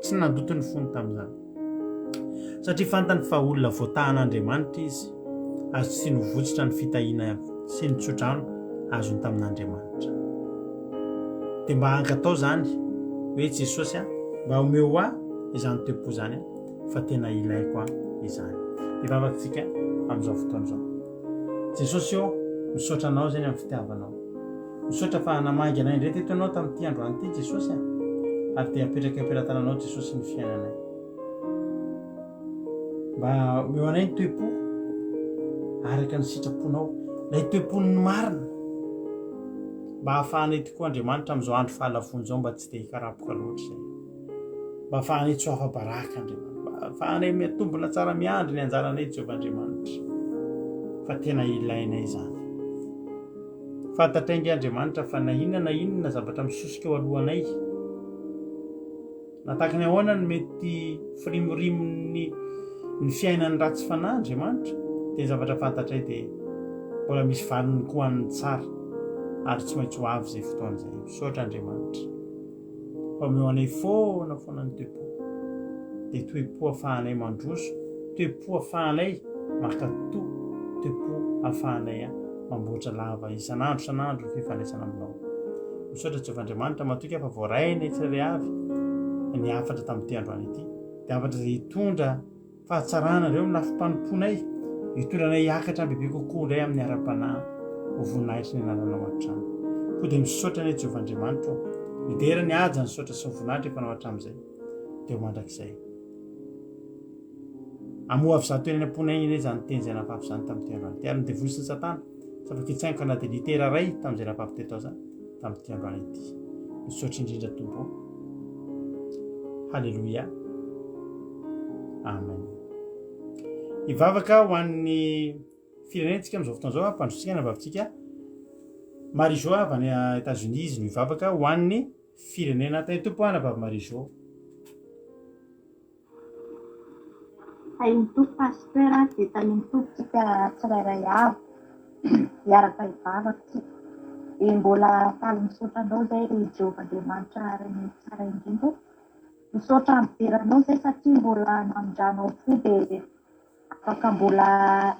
tsy nandoto ny fony tamin'izany. Satria fantany fa olona voatahan'Andriamanitra izy, ary tsy tiany ho votsotra ny fitahiana sy ny tsodrano azony tamin'Andriamanitra. Dia mba angatao izany hoe Jesosy a, mba omeo ahy izany toe-po izany fa tena ilaiko ahy izany. Hivavaka isika amin'izao fotoana izao. Jesosy ô, misaotra Anao izay ny amin'ny fitiavanao. Misaotra fa namangy anay indray teto Ianao tamin'ity androany ity Jesosy a! Ary dia apetraka eo am-pelatananao Jesosy ny fiainanay. Mba omeo anay ny toe-po araka ny sitraponao, ilay toe-pon'ny marina. Mba hahafahanay tokoa Andriamanitra amin'izao andro fahalavoana izao mba tsy dia hikarapoka loatra izay. Mba hahafahanay tsy ho afa-baraka Andriamanitra. Mba hahafahanay miatombina tsara miandry ny anjaranay Jehovah Andriamanitra. Fa tena ilainay izany. Fantatray ange Andriamanitra fa na inona na inona zavatra misosoka eo alohanay, na tahaka ny ahoana no mety firimorimon'ny ny fiainan'ny ratsy fanahy Andriamanitra, dia ny zavatra fantatray dia mbola misy valiny koa an'ny tsara ary tsy maintsy ho avy izay fotoana izay. Misaotra Andriamanitra. Fa omeo anay foana foana ny toe-po. Dia toe-po afahanay mandroso, toe-po afahanay mankatò, toe-po afahanay mamboatra lava isan'andro isan'andro ny fifandraisana aminao. Misaotra Jehovah Andriamanitra, matoky aho fa voarainay tsirairay avy ny hafatra tamin'ity androany ity. Dia hafatra izay hitondra Fahatsarana ireo ny lafim-panompoanay, hitondra anay hiakatra bebe kokoa indray amin'ny ara-panahy ho voninahitry ny anaranao hatrany. Koa dia misaotra anay Jehovah Andriamanitra ô, midera ny haja, ny saotra sy ny voninahitra efa anao hatramin'izay dia ho mandrakizay. Amoha avy izato eny am-ponay anie izany teny izay nafafy izany tamin'ity androany ity. Ary ny devoly sy ny satana, tsy afaka hitsaingoka na dia litera iray tamin'izay nafafy teto aza tamin'ity androany ity. Misaotra indrindra Tompo. Haleloia. Amen. Hivavaka ho an'ny firenentsika amin'izao fotoana izao, ampandrotsika ny vavintsika. Marie Jo avy any États-Unis izy no hivavaka ho an'ny firenena. Tahin'ny Tompo anabavy Marie Jo. Tahin'ny Tompo Pasteur a, dia tahin'ny Tompo tsika tsirairay avy hiaraka hivavaka tsika. Dia mbola faly misaotra anao izay ry Jehovah Andriamanitra Rainay tsara indrindra. Misaotra midera anao izay satria mbola namindranao fo dia afaka mbola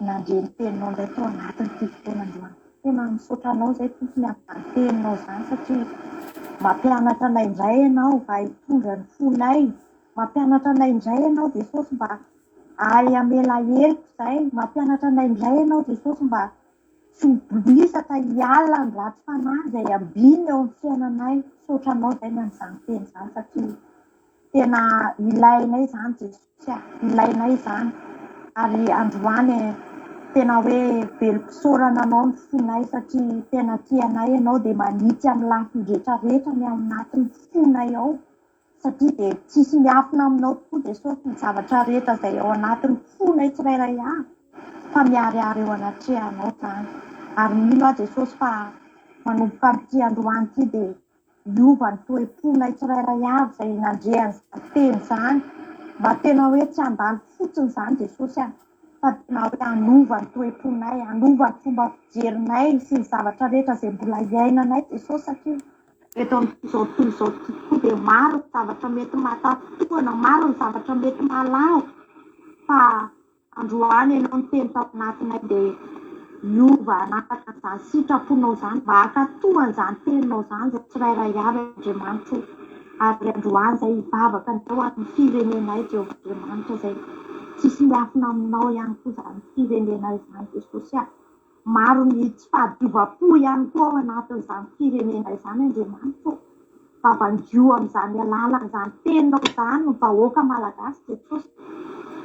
nandre ny teninao indray tao anatin'ity fotoana androany. Tena misaotra anao izay Tompo ny amin'izany teninao izany satria. Mampianatra anay indray Ianao mba hitondra ny fonay. Mampianatra anay indray Ianao Jesosy mba hahay hamela heloka izahay. Mampianatra anay indray Ianao Jesosy mba tsy ho bolisatra hiala ny ratsy fanahy izay ambiny eo amin'ny fiainanay. Misaotra Anao izay ny amin'izany teny izany satria tena ilainay izany Jesosy a, ilainay izany. Ary androany tena hoe velom-pisaorana Anao ny fonay satria tena tia anay Ianao dia manitsy amin'ny lafiny rehetra rehetra ny ao anatin'ny fonay ao. Satria dia tsisy miafina aminao tokoa Jesosy ny zavatra rehetra izay ao anatin'ny fonay tsirairay avy fa miharihary eo anatrehanao izany. Ary mino aho Jesosy fa manomboka amin'ity androany ity dia hiova ny toe-ponay tsirairay avy izay nandre an'izany teny izany. Mba tena hoe tsy handalo fotsiny izany Jesosy a, fa tena hoe hanova ny toe-ponay, hanova ny fomba fijerinay sy ny zavatra rehetra izay mbola iainanay Jesosy satria Eto amin'izao tontolo izao tokoa dia maro ny zavatra mety mahatafintohina, maro ny zavatra mety mahalavo fa androany ianao niteny tao anatinay dia hiova hanaraka an'izany sitraponao izany mba hankatò an'izany teninao izany izay tsirairay avy Andriamanitra o. Ary androany izay hivavaka indray ho an'ny firenenay Jehovah Andriamanitra izay tsisy miafina aminao ihany koa izany firenenay izany Jesosy a. Maro ny tsy fahadiovam-po ihany koa ao anatin'izany firenena izany Andriamanitra ô! Mba vangio amin'izany alalan'izany teninao izany ny vahoaka Malagasy Jesosy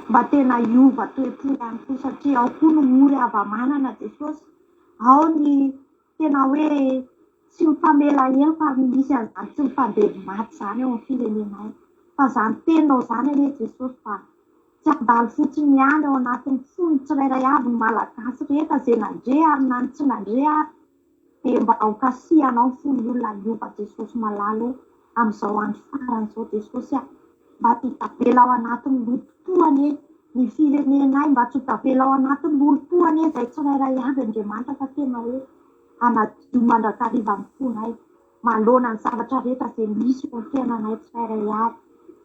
mba tena hiova toe-po ihany koa satria ao koa no ory hava-manana Jesosy, ao ny tena hoe tsy mifamela heloka ary misy an'izany tsy mifandevo maty izany ao amin'ny firenenay fa izany teninao izany anie Jesosy fa Tsy handalo fotsiny ihany ao anatin'ny fon'ny tsirairay avy ny Malagasy rehetra izay nandre ary na ny tsy nandre ary dia mba ho kasihanao ny fon'ny olona hiova Jesosy malala ô amin'izao andro farany izao Jesosy a mba tsy ho tavela ao anatin'ny lolompo anie ny firenenay mba tsy ho tavela ao anatin'ny lolompo anie izay tsirairay avy Andriamanitra fa tena hoe hanadio mandrakariva ny fonay manoloana ny zavatra rehetra izay misy eo amin'ny fiainanay tsirairay avy.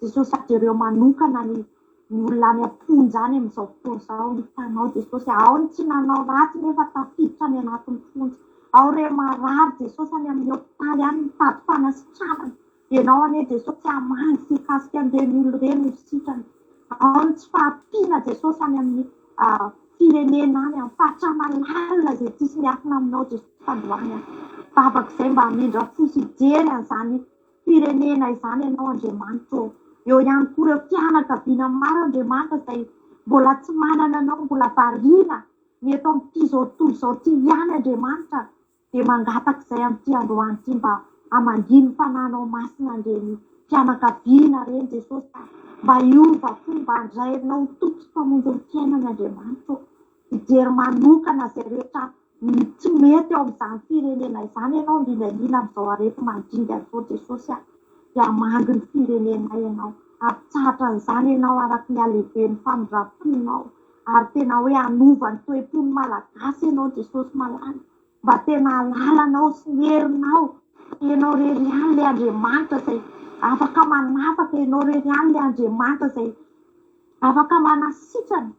Jesosy a, jereo manokana ny ny olona any am-ponja any amin'izao fotoana izao, hitanao Jesosy a, ao ny tsy nanao ratsy nefa tafiditra any anatin'ny fonja, ao ireo marary Jesosy any amin'ny hopitaly any mitady fanasitranana, Ianao anie Jesosy hamangy sy hikasika an'ireny olona ireny ho sitrana, ao ny tsy fahampiana Jesosy any amin'ny firenena any, amin'ny faritra lalina izay tsisy miafina aminao Jesosy androany aho. Vavaka izay mba hamindra fo sy hijery an'izany firenena izany ianao Andriamanitra ô. Eo ihany koa ireo fianakaviana maro Andriamanitra izay mbola tsy manana anao, mbola variana ny eto amin'ity izao tontolo izao ity ihany Andriamanitra. Dia mangataka izay amin'ity androany ity mba hamangian'ny Fanahinao Masina an'ireny fianakaviana ireny Jesosy a! Mba hiova fo, mba handray Anao ho Tompo sy Mpamonjy ny fiainany Andriamanitra ô! Hijery manokana izay rehetra tsy mety eo amin'izany firenena izany Ianao, indrindra indrindra amin'izao areti-mandringana izao Jesosy a! Dia hamangy ny firenenay Ianao, hampitsahatra an'izany Ianao araka ny halehiben'ny famindram-ponao. Ary tena hoe hanova ny toe-pon'ny Malagasy ianao Jesosy malala. Mba tena hahalala anao sy ny herinao. Ianao irery ihany ilay Andriamanitra izay afaka manafaka, ianao irery ihany ilay Andriamanitra izay afaka manasitrana.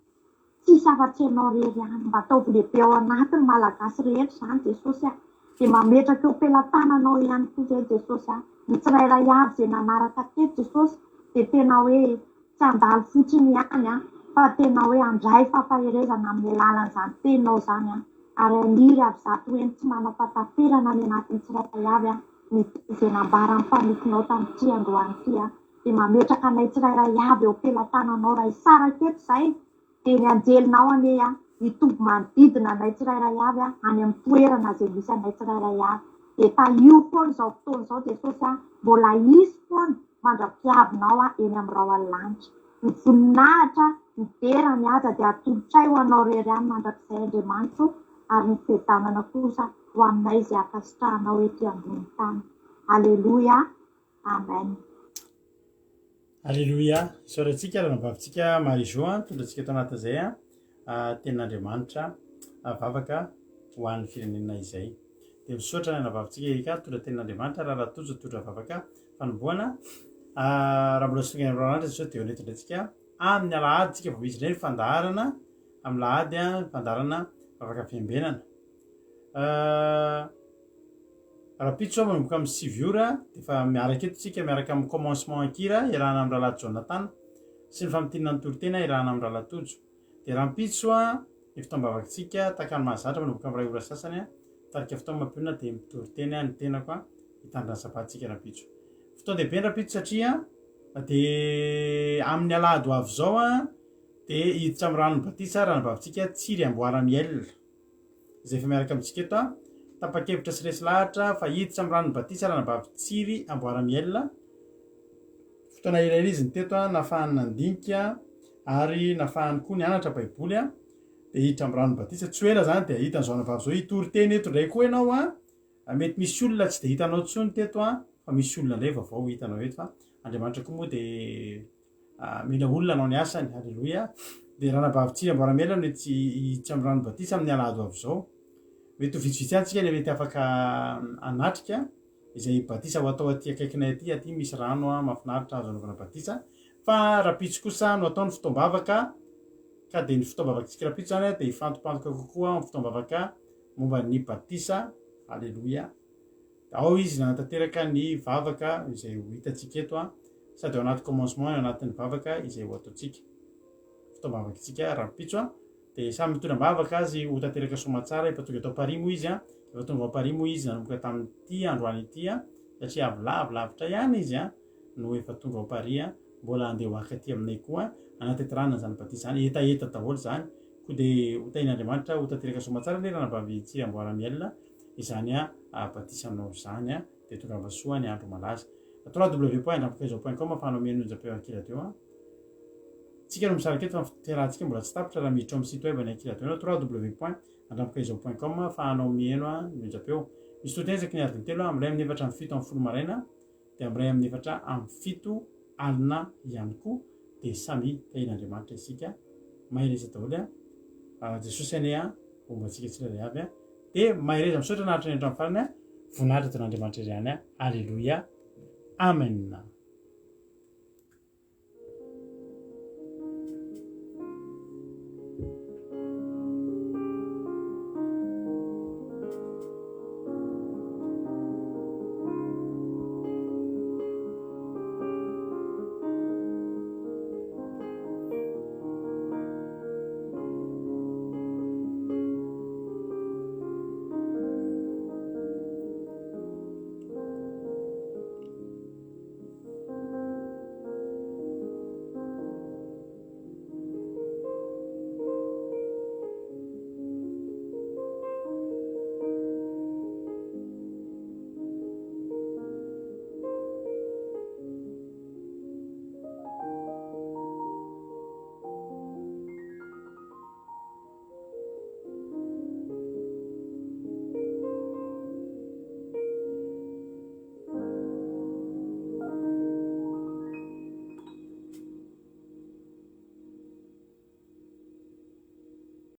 Tsisy afa-tsy ianao irery ihany. Mba ataovy lehibe ao anatin'ny Malagasy rehetra izany Jesosy a. Dia mametraka eo am-pelatananao ihany koa izay Jesosy a. Ny tsirairay avy izay nanaraka teto Jesosy dia tena hoe Tsy handalo fotsiny ihany an, fa tena hoe handray fampaherezana amin'ny alalan'izany teninao izany an, ary haniry avy 100 heny tsy manam-pahataperana any anatin'ny tsirairay avy an, ny teny izay nambaran'ny mpanomponao tamin'ity androany ity an, dia mametraka anay tsirairay avy eo am-pelatananao raha hisaraka eto izahay, dia ny anjelinao anie an, hitoby manodidina anay tsirairay avy an, any amin'ny toerana izay misy anay tsirairay avy. Dia tahio foana izao fotoana izao Jesosy an, mbola hisy foana mandra-piavinao eny amin'ny rahona lanitra. Ny voninahitra, ny dera, ny haja dia atolotray ho Anao irery ihany mandrakizay Andriamanitro ary ny fiadanana kosa ho aminay izay ankasitrahanao ety ambonin'ny tany. Aleloia. Amen. Aleloia. Isaorantsika ranabavintsika Marie Jo nitondra antsika tao anatin'izay tenin'Andriamanitra vavaka ho an'ny firenena izay. Dia misaotra ny anabavintsika Erika nitondra tenin'Andriamanitra raha raha tojo nitondra vavaka fanombohana. Raha mbola tsy tonga any amin'ny Jesosy dia eo anetindray tsika amin'ny alahady tsika vao misy indray ny fandaharana amin'ny lahady ny fandaharana vavaka fiambenana. Rahampitso manomboka amin'ny 9 ora dia efa miaraka eto tsika miaraka amin'ny commencement an-kira iarahana amin'ny rahalahy Jonathan sy ny famintinana ny toriteny iarahana amin'ny rahalahy Tojo. Dia rahampitso ny fotoam-bavakitsika tahaka ny mahazatra manomboka amin'ny iray ora sasany mitarika fotoana mampionona dia mitory teny ny tenako hitandrina ny sabatsika rahampitso. Fotoan-dehibe ny rahampitso satria dia amin'ny alahady ho avy izao dia hiditra amin'ny ranon'ny batisa ranabavintsika Tsiry Amboara Miel. Izay efa miaraka amintsika eto an. Tapa-kevitra sy resy lahatra fa hiditra amin'ny ranon'ny batisa Ranabavy Tsiry Amboaramiel. Fotoana elaela izy no teto an, nahafahany nandinika ary nahafahany koa nianatra Baiboly an. Dia hiditra amin'ny ranon'ny batisa. Tsy ho ela izany dia hahita an'izao anabavy izao hitory teny eto indray koa ianao an. Mety misy olona tsy dia hitanao intsony teto an, fa misy olona indray vaovao ho hitanao eto fa Andriamanitra koa moa dia Mila olona hanao ny asany. Aleloia. Dia Ranabavy Tsiry Amboaramela no etsy hiditra amin'ny rano batisa amin'ny alahady ho avy izao. Mety ho vitsivitsy ihany tsika ny mety afaka hanatrika izay batisa ho atao aty akaikinay aty, aty misy rano mahafinaritra azo anaovana batisa. Fa rahampitso kosa no atao ny fotoam-bavaka, ka dia ny fotoam-bavakitsika rahampitso izany dia hifantopantoka kokoa amin'ny fotoam-bavaka momba ny batisa. Aleloia. Ao izy nanatanteraka ny vavaka izay ho hitantsika eto an, sady ao anaty commencement ao anatin'ny vavaka izay ho ataontsika. Fotoam-bavakitsika rahampitso an, dia samy mitondra am-bavaka azy ho tanteraka soamatsara, efa tonga tao Paris moa izy an, efa tonga ao Paris moa izy nanomboka tamin'ity androany ity an, satria avy lavilavitra ihany izy an, no efa tonga ao Paris an, mbola handeha ho haka aty aminay koa an, hanatanterahana an'izany batisa izany, hetaheta daholo izany, koa dia ho tahian'Andriamanitra ho tanteraka soamatsara anie ranabavy Tsiry Amboaramiel. Izany batisanao izany dia tongava soa ny andro malaza. www.andrampokaizao.com afahanao mihaino onjam-peo Ankiradio an. Tsika no misaraka eto fa ny fiarahantsika mbola tsy tapitra raha miditra ao amin'ny site web ny Ankiradio ianao www.andrampokaizao.com afahanao mihaino ny onjam-peo. Misy toriteny isaky ny adiny telo amin'ny iray amin'ny efatra amin'ny 17 maraina dia amin'ny iray amin'ny efatra amin'ny fito alina ihany koa dia samy tahian'Andriamanitra isika. Mahereza daholo an. Jesosy anie an homba antsika tsirairay avy an. Dia mahereza misaotra naharitra ny hatramin'ny farany an. Voninahitra ho an'Andriamanitra irery ihany an. Aleloia. Amen.